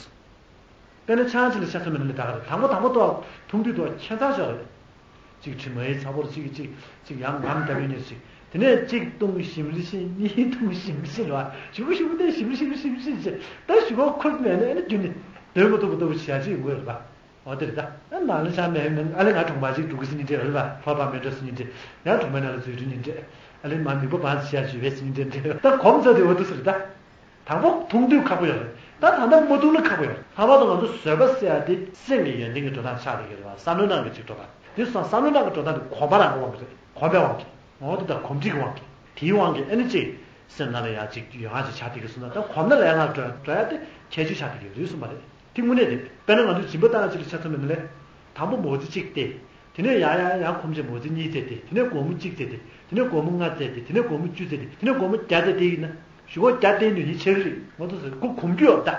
དཔེར་ན་ཆང་ཅིག་ལ་ཆ་མཚོན་པ་ཡིན་ན་ད་ག་རེད། དང་པོ་དང་པོ་ཏོག་འཐུང་དུས་ཏོག་ཁྱད་མཚར་ཤོས་རེད། གཅིག་དྲི་མ་ཡི་ཚ་པོར་གཅིག་གཅིག་གཅིག་ཡང་ངམ་བརྒྱབ་ཡོད་ཉེར་གཅིག་དེ་ནས་གཅིག་བཏུང་ཞིམ་རི་ཤིན། གཉིས་བཏུང་ཞིམ་རི་ཤིན་རེད་པ། ཞུ་གུ་ཞུ་གུ་དེ་ཞིམ་རི་ཞིམ་རི་ཞིམ་རི་ཤིན་བྱས། ད་ཞུ་གུ་ཁུར་མེད་ན་ཨ་ནི་རྒྱུན་ནས་སྡོད་མ་ཐུབ་པ་ལྟ་བུ་བྱ་ཅིག་ཡོང་གི་ཡོད་རེད་པ། འོ་དེ་རེད་ད། ཨ་ནང་ལ་ཆང་མེད་མེད་ཨ་ལེ་ང་གྲོང་པ་ཅིག་འགྲོ་གི་ཟེར་ཉིན་དེ་རེད་པ། ཕོར་པ་མེད་འགྲོ་ཟེར་ཉིན་དེ། ཡང་གྲོང་པའི་ནང་ལ་འཛུལ་འགྲོ་ཉིན་དེ། ཨ་ལེ་མ་མིད་པ་བང་ཞིག་བྱས་བྱས་པས་ཟེར་ཉིན་དེ་རེད། ད་གོམས་ཚར་དུས་འོ་དེ་ཟེར་ད། དང་པོ་འཐུང་དུས་ཁག་པོ་ཡོད་རེད། ད་ད་ལྟ་མ་འཐུང་ན་ཁག་པོ་ཡོད་རེད། ལྷག་པར་དུ་ང་ཚོ་བཟོད་པ་ཟེར་ཡ་དེ་སེམས་ཀྱི་ཡོན་ཏན་གྱི་འགྲོ་སྟངས་ཆགས་བསྡད་ཀྱི་རེད་པ། བསམ་བློའི་ནང་གི་ཅིག་འགྲོ་སྟངས། དེ་སོང་བསམ་བློའི་ནང་གི་འགྲོ་སྟངས་དེ་གོམས་པ་རང་གི་དབང་གིས་རེད། གོམས་པའི་དབང་གིས། འོ་དེ་ལྟར་གོམས་འདྲིས་ཀྱི་དབང་གིས། དེའི་དབང་གིས་ཨ་ནི་ཅིག་སེམས་ནང་ལ་ཡང་ཅིག་ཡོད་ཡང་ཅིག་ཆགས་བསྡད་ཀྱི་གསུངས་ན། ད་གོམས་ན་ལས་སླ་འགྲོ་འགྲོ་ཡ་དེ་ཁྱད་ཆོས་ཆགས་བསྡད་ཀྱི་རེད་གསུངས་པ་རེད། དེ་དངོས་གནས་རེད། དཔེར་ན་ང་ཚོས་སྦྱིན་པ་བཏང་ཡ་ཅིག་ལ་ཆ་མཚོན་པ་ཡིན་ན་ལས། དང་པོ་མོ་ཙི་གཅིག་སྟེར། དེ་ནས་ཡང་ཡང་ཡང་གོམས་བྱས་མོ་ཙི་གཉིས་བཙལ་ཏེ། དེ་ནས་སྒོར་མོ་གཅིག་བཙལ་ཏེ། དེ་ནས་སྒོར་མོ་ལྔ་བཙལ་ཏེ། དེ་ནས་སྒོར་མོ་བཅུ་བཙལ་ཏེ། དེ་ནས་སྒོར་མོ་བརྒྱ་བཙལ་ཏེ་ཡིན་ན། གཞུག་གུ་བརྒྱ་བཙལ་ནུས་ཉིན་ཆགས་ཀྱི་རེད། ང་ཚོ་ཟེར་ཁོ་གོམས་རྒྱུ་ཡོད་ད།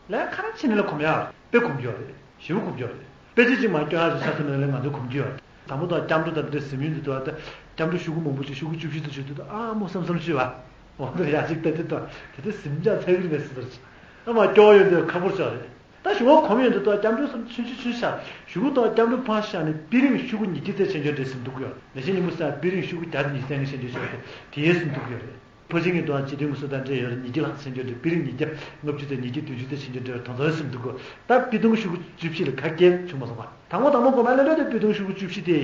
ལས་ག་རེ་བྱས་ནས་ལ་གོམས་ཡ་རེད། དཔེ་གོམས་རྒྱུ་ཡོད་རེད། ཞེ་པོ་གོམས་རྒྱུ་ཡོད་རེད། དཔེ་ཆ་གཅིག་མར་སྐྱོན་ཡ་ཞིག་ཆ་མཚོན་ན་ལས་ང་ཚོ་གོམས་རྒྱུ་ཡོད་རེད། དང་པོ་དང་སྐྱབས་འགྲོ་དང་འདི་འདྲ་ཟིན་ཡོང་དུས་དུ་ཨ་ད་སྐྱབས་འགྲོ་ཤོག་གུ་མང་པོ་ཅིག་ཤོག་གུ་བཅུ་བཞི་དུ་ཞུ་དུས་དུ་ཨ་མོ་བསམ་བསམ་ཞུས་པ། འོ་ད་ཡ་ཅིག་ལྟ་དུས་དུ་དེ་ལྟར་ཟིན་འཇགས་ཚར་གི་རེད་པས་ཟེར་ཟེར། ཨ་མ་སྐྱོ་བོ་ཡོང་དུས་ཁག་པོ་ཆགས་རེད། ད་གཞུག་གུ་གོམས་ཡོང་དུས་ཏོག་སྐྱབས་འགྲོ་སོགས་ཆུང་ཆུང་ཆུང་ཤག་གཞུག་གུ་ཏོག་སྐྱབས་འགྲོ་ཕར་བཞག་ནས་དཔེ་རིང་ཤོག་གུ་ཉིས་བརྒྱ་ཙམ་བྱེད་འཇོག་འདྲ་ཟིན་འདུག་གི་ཡོད། ལས་བྱེད་ཉིན་མོ་སར་དཔེ་རིང་ཤོག་གུ་བརྒྱ་དང་ཉི་ཤུ་ཙམ་བྱེད་འཇོག་ཤོག་གུ་དེ་ཡས་ཟིན་འདུག་གི་ཡོད་རེད། ཕོ་ཆེན་གྱི་ཏོག་སྤྱི་དོན་ངོ་སོ་དང་འབྲེལ་ཡོད་རེད། ཉིས་བརྒྱ་ལྷག་བྱེད་འཇོག་འདྲ། དཔེ་རིང་ཉིས་བརྒྱ་ལྔ་བཅུ་ཙམ་ཉིས་བརྒྱ་བདུན་ཅུ་ཙམ་བྱེད་འཇོག་འདྲ་དེ་ཚོ་ཡས་ཟིན་འདུག་གི། ད་དཔེ་སྟོང་ཤོག་གུ་བཅུ་བཞི་ལ་ག་གེ་བྱུང་མ་སོང་བ། དང་པོ་དང་པོ་གོམས་ལ་ལོས་དེ་དཔེ་སྟོང་ཤོག་གུ་བཅུ་བཞི་དེ་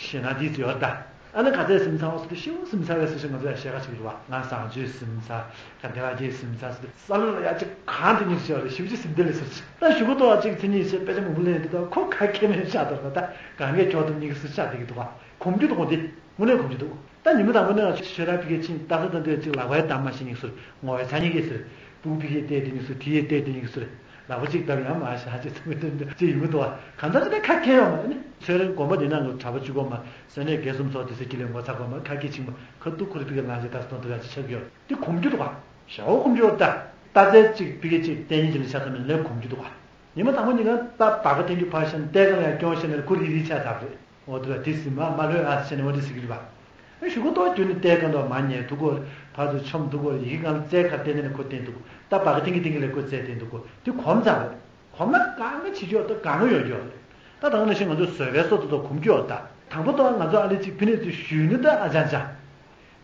ཞེ་ན་དེ་ཚོ་ཡོད་རེད་ད། ཨ་ནི་ག་ཚད་ཟིན་ཚར་བ་ཟེར་དུས་ཤི་བོ་ཟིན་ཚར་བས་ཟེར་ཞིག་ང་ཚོ་ཡང་བཤད་ཁ་ཞིག་རེད་བ། ང་བཟང་སྤྱོད་ཟིན་ཚར། ག་འདི་ལ་རྗེས་ཟིན་ཚར་ཟེར་དུས་བསམ་བློ་ལ་ཡ་ཅིག་གང་དེ་ཉིད་ཤེས་བ་རེད། ཞི་བ་ཅིག་ཟིན་དེ་ལས་ཟེར་ཅིག་ད་གཞུག་གུ་ཏོ་བ་ཅིག་མཚན་ཉིད་ཤེས་དཔེ་ཆ་མང་པོ་ལེན་དུས་ད་ཁོ་ག་གེ་མེད་ཤག་ད་ད་གང་གས་ཁྱོག་ཐུབ་ཉིག་སུ་ཤག་དེ་གི་འདུག་བ། གོམས་རྒྱུ་འདུག་གོ་འདི་དངོས་གནས་གོམས་རྒྱུ་འདུག་ད་ཉི་མ་དང་པོ་ནས་ང་ཆོས་ར་ཕི་གེ་ཕྱིན་ཏག་ཏག་ཏག་ཏག་ཅིག་ལག་པའི་གཏམ་མ་ཤེས་ཉིག་སུར་ངོ་བའི་ཚ་ཉིག་གེ་སུར་སྤུ་གུ་ཕི་གེ་བལྟས་དེ་ཉིག་སུར་དེ་ཡེ་བལྟས་དེ་ཉིག་སུར། ལག་པ་གཅིག་བརྡབ་ཡང་མ་བཞག་ཅེས་ཚིག་མི་འདོན་འདོན་ཅེས་ཡིན་མི་འདུག་བ། གང་ལྟར་ཅི་ནས་ཁ་ཁྱེར་ཡོང་བ་ནི་ཚོས་རིང་དགོན་པ་འདི་ནང་གི་གྲྭ་པ་གཅིག་པོ་མ་ས་གནས་རྒན་གསུམ་ཚོགས་དེ་ཚོ་དཀྱིལ་ལས་ངོ་ཚ་དགོས་མ་ཁ་སྐད་ཆིང་མ་ཁ་ཐུག་ཁོ་རི་ཕི་གེ་ལང་ཅེས་ད་སྟོང་དུ་ཡ་ཅི་ཆགས་ཡོད་འདི་གོམས་རྒྱུ་འདུག་བ། ཞའོ་གོམས་རྒྱུ་ད་ལྟ་རྩལ་གཅིག་ཕི་གེ་གཅིག་བསྟན་ཡིན་ཅི་ལ་ཆ་ཚང་མིན་ལས་གོམས་རྒྱུ་འདུག་བ། ཉི་མ་དང་པོ་ཉིན་གང་ད་བ་ག་འཐེན་རྒྱུ་ཕར་བཤད་ནས་ལྟས་གང་ཡང་སྐྱོན་བཤད་ནས་ཁོ་རི་རི་ཆགས་ཚར་རེད། འོ་དེ་ལ་དེ་སྲིད་མ་མ་ལྷོད་ཨ་ཟེར་ནས་འོ་དེ་ཟེར་གི་རེད་པ། ཨེ་གཞུག་གུ་ཏོག་བརྒྱུད་ནས་ལྟས་གང་དུ་མ་ཉལ་འདུག་གོ། ཕར་ཚུར་འཆམ་འདུག་གོ། ཡི་གེ་སྒང་ལ་རྩལ་ཁ་བསྟན་ནས་ཁོ་བསྟན་འདུག་ད་བ་ག་ཐེང་གི་ཐེང་གི་ལས་ཁོ་རྩལ་བསྟན་འདུག་གོ། དེ་གོམས་ཙང་རེད། གོམས་ན་གང་ག་བྱེད་རྒྱུ་ཡོད་ད་གང་ག་ཡོད་རྒྱུ་ཡོད་རེད། ད་དང་ནང་བཞིན་ང་ཚོ་བཟོད་པའི་སྲོལ་དེ་ཚོ་གོམས་རྒྱུ་ཡོད་ད། དང་པོ་ཏོག་ང་ཚོ་ཨ་ལེ་གཅིག་ཕི་ནས་ཚུར་ཞུས་ནི་ད་ཨ་ཅང་ཅང་།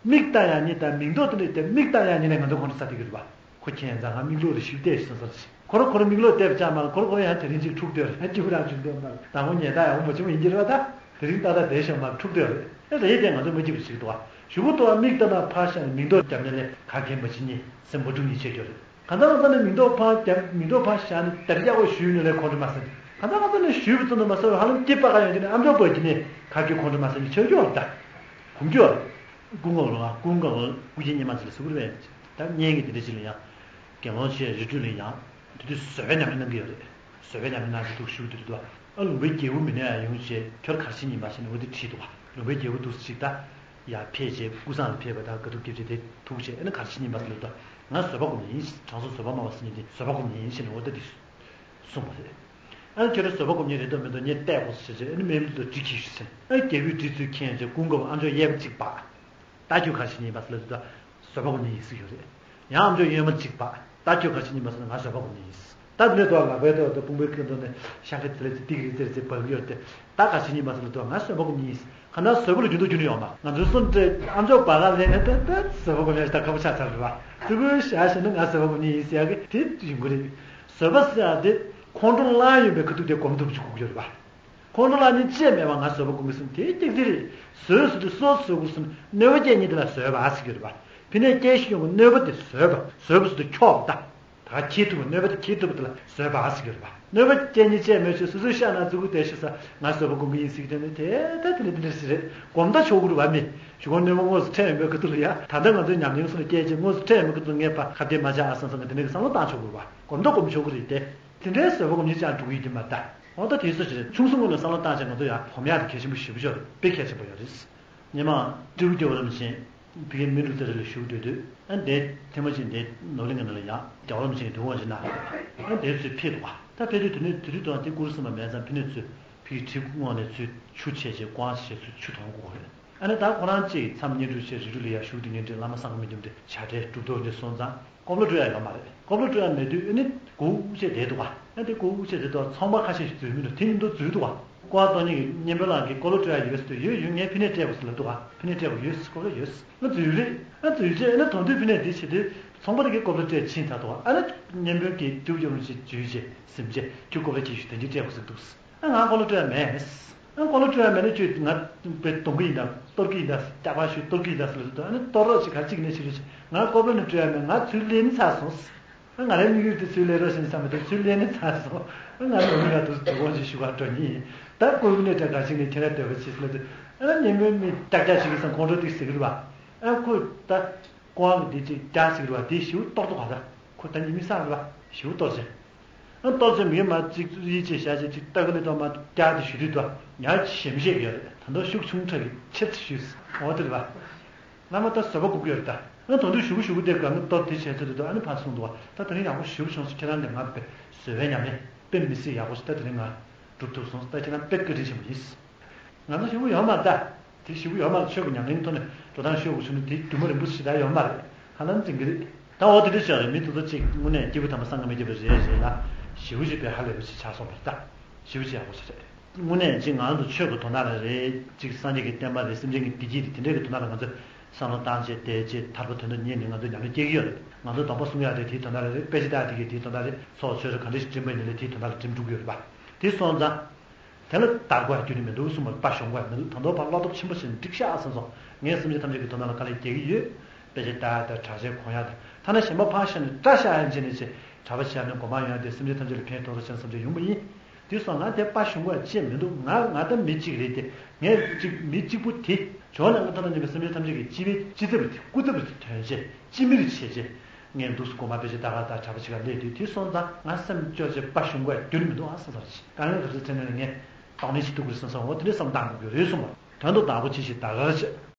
མིག་ལྟ་ཡག་ཉིད་དང་མིག་མདོག་དེ་འདྲ་དེ་མིག་ལྟ་ཡག་ཉིད་ནས་ང་ཚོ་ཁོང་ཁྲོ་ཟ་བསྡད་ཀྱི་རེད་པ། ཁོ་ཁྱེད་ཡང་ཚང་ང་མིག་ལོག་རེ་ཞིབ་བལྟས་ཤིག་སོང་ཟེར་ཞིག་ཁོ་ར་ཁོ་ར་མིག་ལོག་བལྟས་པ་ཅག་མ་ལ་ཁོ་ར་ཁོ་ར་ཡང་དེ་རིང་གཅིག་འཁྲུག་སྡོད་རེད། སྐྱིད་པོ་རང་བྱུང་སྡོད་མ་ལ་དང་པོ་ཉལ་ཐག་ཡག་པོ་མ་བྱུང་བ་ཡིན་གྱི་རེད་པ། ད་དེ་རིང་ཏག་ཏག་བསྡད་ཤོག་མ་འཁྲུག་སྡོད་རེད། ཨེ་རེད་དེ་ང་ཚོ་མ་སྐྱིད་པོ་ཞིག་འདུག་བ། གཞུག་གུ་ཏོག་མིག་ལྟ་ན་ཕར་བཞག་ནས་མིག་མདོག་རྒྱབ་ནས་ལས་ག་གེ་མ་བྱེད་ཉེ་སེམས་པ་འཁྲུག་ཉེ་བྱེད་རྒྱུ་རེད། གང་ལྟར་ང་ཚོ་ནི་མིག་མདོག་ཕར་རྒྱབ་མིག་མདོག་ཕར་བཞག་ནས་དམ་བཅའ་བ་ཞུས་ནས་ལས་ཁོང་ཁྲོ་མ་ཟ། གང་ལྟར་ང་ཚོ་ནི་ཞུས་པ་ཙམ་དུ་མ་ཟ་བར་ཧ་ལམ་སྐྱིད་པ་ག་ཡོང་རྒྱུ་ནི་ཨམ་ཅོག་པར་གྱི་ནི་ག་གེ་ཁོང་ཁྲོ་མ་ཟ་ཉེ་བྱེད་རྒྱུ་རེད་ད། གོམས་རྒྱུ་རེད། ཀུན་དགའ་བོ་ལ་ཀུན་དགའ་བོ་སྐུ་མཁྱེན་སྙེ་མ་ཚེ་ལ་གཟིགས་པར་བས། ད་བརྙན་གྱི་དེ་འདྲ་ཞིག་ལ་ཡང་། དགེ་སློང་ཆེ་རི་ཁྲོད་ལ་ཡང་། དེ་དུས་བཟོད་པའི་ཉམས་ལེན་གནང་གི་ཡོད་རེད། བཟོད་པའི་ཉམས་ལེན་གནང་གི་འདུག་ཞུ་དུས་དུ་ཨ་ལུང་པའི་རྒྱལ་པོ་མི་ནས་ཡང་ཡོང་བྱས་ཁྱོད་གར་ཕྱིན་ཡིན་པ་ཞེས་ནས་འོ་དེ་བྲིས་འདུག་ལུང་པའི་རྒྱལ་པོ་འདུག་ཅིག་ད། ཡར་ཕེབས་བྱས་སྐུ་བསང་ལ་ཕེབས་པ་ད་དཀའ་ཐུབ་སྐྱེ་བྱེད་དེ་ཐུག་བྱས་ཨ་ནི་གར་ཕྱིན་ཡིན་པ་ཟེར་ལབ་དུས་ང་བཟོད་པ་སྒོམ་ནི་ཡིན། དྲང་སྲོང་བཟོད་པ་སྨྲ་བ་ཟེར་མཁན་དེ་བཟོད་པ་སྒོམ་ནི་ཡིན་ཞེས་ནས་འོ་དེ་དེ་གསུངས་པ་རེད། ཨ་ནི་ཁྱོད་རང་བཟོད་པ་སྒོམ་མཁན་རེད་འདུག་མི་འདུག་ངས་བལྟས་དགོས་ཟེར་བྱས་ཨ་ནི་མེ་མདའ་དྲི་གིས་ཞུ་ཟེར་ཨ་ནི་རྒྱལ་པོས་དྲི་ཚུལ་མཁྱེན་བྱས་ཀུན་དགའ་བོ་ཨ་མཆོག་གཡས་པ་གཅིག་པ། ད་ཁྱོད་གར་ཕྱིན་ཡིན་པ་ཟེར་ལབ་དུས་ད་བཟོད་པ་སྒོམ་ནི་ཡིན་ཟེར་ཡོད་རེད། ཡང་ཨ་མཆོག་གཡོན་མ་གཅིག་པ། ད་ཁྱོད་གར་ཕྱིན་ཡིན་པ་ཟེར་ན་ང་བཟོད་པ་སྒོམ་ནི་ཡིན་ཟེར། ད་དེ་ནས་དོ་ལག་པའི་ཐོག་ཏུ་དཔུང་པའི་ཀུན་ཏུ་ནས་ཤང་ཁ་ཙི་ལེ་ཙི་ཏིག་རི་ཙི་རི་ཙི་འབབ་ཀྱི་ཡོད་དེ། ད་གར་ཕྱིན་ཡིན་པ་ཟེར་ལབ་དུས་ང་བཟོད་པ་སྒོམ་ནི་ཡིན་ཟེར། གང་ལྟར་བཟོད་པ་ལ་འགྱུར་ལྡོག་འགྱུར་ནི་ཡོད་མ། ང་ཚོའི་སོ་འདྲེ་ཨ་མཆོག་བར་ལ་ལེན་ནས་ད་ད་བཟོད་པ་སྒོམ་ཡ་ཞིག་ད་ཁ་པོ་ཆགས་ཚར་རེད་བ། ཙི་གུ་ཤ་ཞིག་ནི་ང་བཟོད་པ་སྒོམ་ནི་ཡིན་ཟེར་ཡ་གི་དེ་ཡིན་དགོས་རེད། བཟོད་པ་ཟེར་ཡ་དེ་ཁོང་ཁྲོ་ལངས་ཡོད་པའི་ཁ་ཐུག་དེ་སྒོམ་ཐུབ་ཅིག་དགོས་ཀྱི་ཡོད་རེད་བ། ཁོང་ཁྲོ་ལངས་ནས་ཅི་ཡང་མེད་པ་ང་བཟོད་པ་སྒོམ་གྱི་སེམས་དེ་ཏིག་ཙི་རེད། བཟོད་ཟེར་དུས་གསོ་ཟེར་དགོས་སམ་གནོད་པ་སྐྱེལ་མཁན་དེ་ལ་བཟོད་པ་ཟེར་གྱི་རེད་པ། ཕི་ནས་སྐྱེ་ཤི་ཡོང་གི་གནོད་པ་དེ་བཟོད་པ་བཟོད་པ་ཟེར་དུས་འཁྱོག་པ་ད། ད་ག་འཁྱེར་ཐུབ་པ་གནོད་པ་དེ་འཁྱེར་ཐུབ་པ་དེ་ལ་བཟོད་པ་ཟེར་གྱི་རེད་པ། གནོད་པ་སྐྱེལ་མཁན་ཅི་ཡང་མེད་ཅེས་སོ་སོའི་ཤ་ན་ཙི་གུ་དེ་ཤི་ས་ང་བཟོད་པ་སྒོམ་གྱི་ཡིན་ཟེར་གྱི་དེ་ནི་དེ་ད་དེ་ནི་དེ་འདྲ་ཞིག་རེད། སྒོམ་ད་ཆོག་གི་རེད་པ་མི། གཞུག་གུ་གནོད་པ་དངོས་སུ་འཕྲད་ཡོང་པའི་ཁ་ཐུག་ལ་ཡ་ད་ལྟ་ང་ཚོའི་ཉམས་མྱོང་སོགས་ལ་སྐྱེལ་ཅེས་དངོས་སུ་འཕྲད་ཡོང་པའི་ཁ་ཐུག་ངས་ཕ་ཁ་གཏད་མ་བྱ་ཨ་བསམ་བསམ་གི་དེ་འདྲ་གི་བསམ་བློ་བཏང་ཆོག་གི་རེད་པ། སྒོམ་ད་སྒོམ་ཆོག་གི་རེད་དེ། དེ་འདྲའི་བཟོད་པ་སྒོམ་ཉེས་ཅང་འགྲོ་གི་ཡོད་ཀྱི་མ་རེད་ད། འོ་ད་དེའི་སོ་ཞིག་རེད། ཆུང་སུ་སྔོན་ལ་བསམ་བློ་བཏང་བྱས་ང་ཚོ་ཡང་སྒོམ་ཡག་དེ་གལ་ཆེན་པོ་ཞེ་པོ་ཅིག་རེད། དཔེ་གལ་ཆེན་པོ་ཡོད་རེད། སྔོན་མ་སྤྲེའུ་རྒྱལ་བ་རིན་པོ་ཆེ་ཕ་གིའི་སྨིན་དྲུག་རྩེ་ར་ལ་བཞུགས་སྡོད་དུས་ཨ་འདས་ཐེངས་མ་གཅིག་འདས་ནོར་གླིང་གི་ནང་ལ་ཡང་རྒྱལ་བ་རིན་པོ་ཆེ་གི་དུས་དབང་ཅིག་གནང་རེད། ཨ་འདས་ཚུར་ཕེབས་འདུག་བ། ད་ཕེབས་དུས་དེ་ནས་དེ་དུས་དང་དེ་སྐུ་རུ་སིམ་པ་མེད་ཙང་ཕ་ནས་ཚུར་ཕ་གིའི་གྲི་གུ་སྔོག་ནས་ཚུར་ཆུ་ཕྱེས་བྱས་ཀོང་བྱས་ཚུར་ཆུ་དོང་བསྐུར་བ་རེད། ཨ་ནི་ད་ཁོ་རང་གཅིག་མཚམས་བསྙེན་སྒྲུབ་བྱས་རི་ཁྲོད་ལ་ཡར་བཞུགས་དེ་ངས་འདྲི་བླ་མ་སངས་རྒྱས་མི་འདུག་འདྲི་བྱ་བྲལ་གྲུབ་ཐོབ་འདྲི་སོང་ཙང་ཀོ་བློ་སྤྲོད་ཡ་ཡོད་མ་རེད། ཀོ་བློ་སྤྲོད་ཡ་མེད་དུས་ཨ་ནི་སྒུག་བྱས་བསྡད་འདུག་ག་ཨ་དེ་སྒུག་བྱས་བསྡད་འདུག་ཚོང་པ་ཁ་ཤས་ཤིག་འཛུལ་མི་འདུག་དེ་མཉམ་དུ་འཛུལ་འདུག་ག་ཀོ་བ་གཏོང་མཁན་གྱི་བསྙེན་དཔལ་ལགས་ཀྱིས་ཀོ་བློ་སྤྲོད་ཡ་ཡོད་ཟེར་དུས་ཡོད་ཡོད་ངས་ཕ་ནས་སྤྲད་དགོས་ཟེར་ལབ་འདུག་ག་ཕ་ནས་སྤྲད་དགོས་ཡོད་ཟེར་ཀོ་བློ་ཡོད་ཟེར་ང་འཛུལ་རེད། ཨ་འཛུལ་རྗེས་ཨ་ནི་དོན་དུ་ཕ་ནས་འདི་བྱེད་དུས་ཚོང་པ་དེ་གིས་ཀོ་བློ་སྤྲད་ཕྱིན་ཚར་འདུག་ག་ཨ་ནི་བསྙེན་དཔལ་གྱིས་ཏུ་ཡོང་ཞིག་འཛུལ་རྗེས་ཟིན་རྗེས་ཁྱོད་ཀོ་བློ་ཁྱེར་ཤོག་དེ་འདྲས་སྤྲད་དགོས་ཟེར་འདུག་ཟེར། ཨ་ང་ཀོ་བློ་སྤྲོད་ཡ་མེད། ཨ་ཀོ་བློ་སྤྲོད་ཡ་མེད་ན་ཁྱོད་ང་དཔེ་གཏོང་གི་ཡིན་ད། གཏོར་གི་ཡིན་ད། སྐྱག་པ་ཞུ་གཏོར་གི་ཡིན་ད་ཟེར་ལབ་དུས་ཨ་ནི་གཏོར་རོགས་ཞིག་ག་ཅིག་ནས་ཞུ་རོགས་ཞིག་ང་ཀོ་བློ་ནི་སྤྲོད་ཡ་མེད། ང་ཚུར་ལེན་ནི་ཚར་སོང་། ཨ་ང་རའི་དམིགས་ཡུལ་དེ་ཚུར་ལེན་རོགས་ཞེས་བསམ་པ་དེ་ཚུར་ལེན་ནི་ཚར་སོང་། ཨ་ང་ནོར་མི་ལ་དུ་དུ་དགོངས་ཞིག་ཞུ་གར་འགྲོ་ནི་ཡིན། ད་ཀོ་བློ་ནི་སྤྲོད་ག་ཅིག་ནས་ཁྱེད་ར་འདོད་པ་ཆེ་ཟེར་ལབ་དུས་ཨ་ན་ཉན་མོའི་མི་ཀྱག་ཀྱག་ཞིག་ཡིན་ཙང་ཁོང་ཁྲོ་ཏིག་ཟེར་གི་རེད་བ། ཨ་ཁོས་ད་ཀོ་ཨང་གི་དེ་ཅིག་རྒྱག་ཟེར་གི་རེད་བ། དེ་ཞེ་པོ་གཏོར་འདུག་ག་ད་ཁོ་ད་ཉི་མ་སང་རེད་བ་ཞེ་པོ་གཏོར་བྱས། ཨ་གཏོར་བྱས་མི་མ་གཅིག་ཡིད་ཆེས་བྱ་བྱས་ཅིག་ལྟ་གི་ལས་གཏོར་མ་རྒྱག་དེ་ཞུ་དུས་དོ་ཉར་གྱི་ཞེམ་ཤེས་ཡོད་རེད། ད་དུང་ཤུགས་ཆུང་དྲགས་ཀྱི་ཆེར་ཞུས་འོ་དེ་རེད་བ། བླ་མ་ད་བཟོད་པ་སྒུག་གི་ཡོད་རེད་ད། ཨ་ད་དུང་ཞུ་གི་ཞུ་གི་དེ་གང་གི་གཏོར་དེ་བྱས་ཚར་དུས་དོ་ཨ་ནི་ཕར་སོང་འདུག་བ། ད་དེ་རིང་ཡག་པོ་ཞེ་པོ་བྱུང་སོང་། ཁྱེད་རང་ལས་ང་དཔེ་བཟོད་པའི་ཉམས་ལེན་དཔེ་མི་སྲིད་ཡག་པོ་ཞིག་ད་དེ་རིང་ང་སྒྲུབ་ཐུབ་སོང་། ད་ཁྱེད་རང་དཔེ་བཀའ་དྲིན་ཆེན་པོ་ཡིན། ང་ཚོ་ཞེ་པོ་ཡོད་མ་རེད་ད། དེ་ཞེ་པོ་ཡོད་མ་རེད། ཆོས་ཀྱི་ཉམས་ལེན་ཐོག་ནས་འགྲོ་སྟངས་ཤོད་དགོས་བྱུང་ན་དེ་རྒྱུ་མ་རིང་པོ་ཞེ་དྲག་ཡོད་མ་རེད། ཧ་ལམ་འཛིན་གྱི་རེད། ད་འོ་དེ་འདྲ་ཞིག་རེད། མི་དེ་ཚོ་གཅིག་དངོས་གནས་སྐྱེས་བུ་དམ་པ་སངས་རྒྱས་མི་སྐྱེས་པ་རེད་རེད་ལ། ཞེ་པོ་ཞིག་དཔེ་ཧ་ལས་པ་ཞིག་ཆགས་སོང་བ་རེད་ད། ཞེ་པོ་ཞིག་ཡག་པོ་ཞིག་རེད། དངོས་གནས་གཅིག་ང་རང་ཚོ་ཆོས་ཀྱི་དོན་དག་ལ་རེད། གཅིག་སངས་རྒྱས་ཀྱི་བསྟན་པ་རེད། སེམས་ཅན་གྱི་བདེ་སྐྱིད་རེད། དེ་འདྲའི་གི་དོན་དག་ལ་ང་ཚོ་བསམ་བློ་བཏང་བྱས་བསྡད་བྱས་ཐར་པ་དོན་དུ་གཉེར་ནས་ང་ཚོ་ཉམས་ལེན་སྐྱེལ་གྱི་ཡོད་རེད། ང་ཚོ་སྡོམ་པ་སྲུང་ཡག་རེད། དེའི་དོན་དག་ལ་རེད། དཔེ་ཆ་ལྟ་ཡག་དེ་གི་དེའི་དོན་དག་རེད། ཚོགས་ཆོས་རེད། ག་འདྲ་ཞིག་འགྲིམ་པ་ཡིན་ན་རེད། དེའི་དོན་དག་ལ་འགྲིམ་འགྲོ་གི་ཡོད་རེད་པ། དེ་སོང་ཙང་། དེ་ལ་བདག་པོ་ཡང་རྒྱུ་ནི་མི་འདུག་གསུངས་པ། དཔའ་ཞུམ་པོ་ཡང་མི་འདུག་ད་དུང་ཕར་བློ་སྟོབས་ཆེན་པོ་ཞིག་འགྲིག་ཤག་བསམ་སོང་། ངས་སེམས་ཅན་ཐམས་ཅད་ཀྱི་དོན་དག་ལ་དཀའ་ལས་རྒྱག་གི་ཡོད། དཔེ་ཆ་ལྟ་ཡ་དང་གྲྭ་ཆས་གོན་ཡ་དང་། ཐ་ན་གཞན་པ་ཕར་བཞག་ནས་སྐྲ་བཞར་ཡ་བྱས་ནས་བྱས། གྲྭ་པ་བྱས་ནས་སྒོ་མང་ཡོང་ཡ་དེ་སེམས་ཅན་ཐམས་ཅད་ལ་ཕན་ཐོགས་རེད་བྱས་ནས་བསམ་བྱས་ཡོང་པ་ཡིན། དེ་སོང་ང་དེ་དཔའ་ཞུམ་པོ་ཡང་ཅི་ཡང་མི་འདུག་ང་ང་ད་མི་གཅིག་རེད་དེ། ངས་གཅིག་མི་གཅིག་པུ་དེ་བྱོན་ནས་ང་ཐ་ན་ཉན་པའི་སེམས་ཅན་ཐམས་ཅད་ཀྱི་སྤྱི་པའི་སྤྱི་ཚབ་རེད་དེ། སྐུ་ཚབ་རེད་དེ། དོན་བྱས་སྤྱི་མི་རེད་བྱས་བྱས། ངས་འདུག་སེ་སྒོ་མང་དཔེ་ཆ་ལྟ་ག་དང་གྲྭ་པ་གཅིག་ག་སླེབས་དུས། དེ་སོང་ཙང་ང་སེམས་སྐྱོ་བྱས་དཔའ་ཞུམ་པོ་ཡང་རྒྱུ་ནི་མི་འདུག་ཨ་བསམ་ས་རེད། དཀའ་ངལ་ག་ཚོད་འཕྲད་ན་ཡང་ངས་དོགས་གནས་ཅིག་ཐུག་གི་རེད་བསམ་སོང་། འོ་དེ་འདྲའི་བསམ་བཏང་དགོས་ཀྱི་རེད་གསུངས་པ། དོན་དུ་བདག་པོ་ཅི་ཞིག་བདག་གར་བྱེད།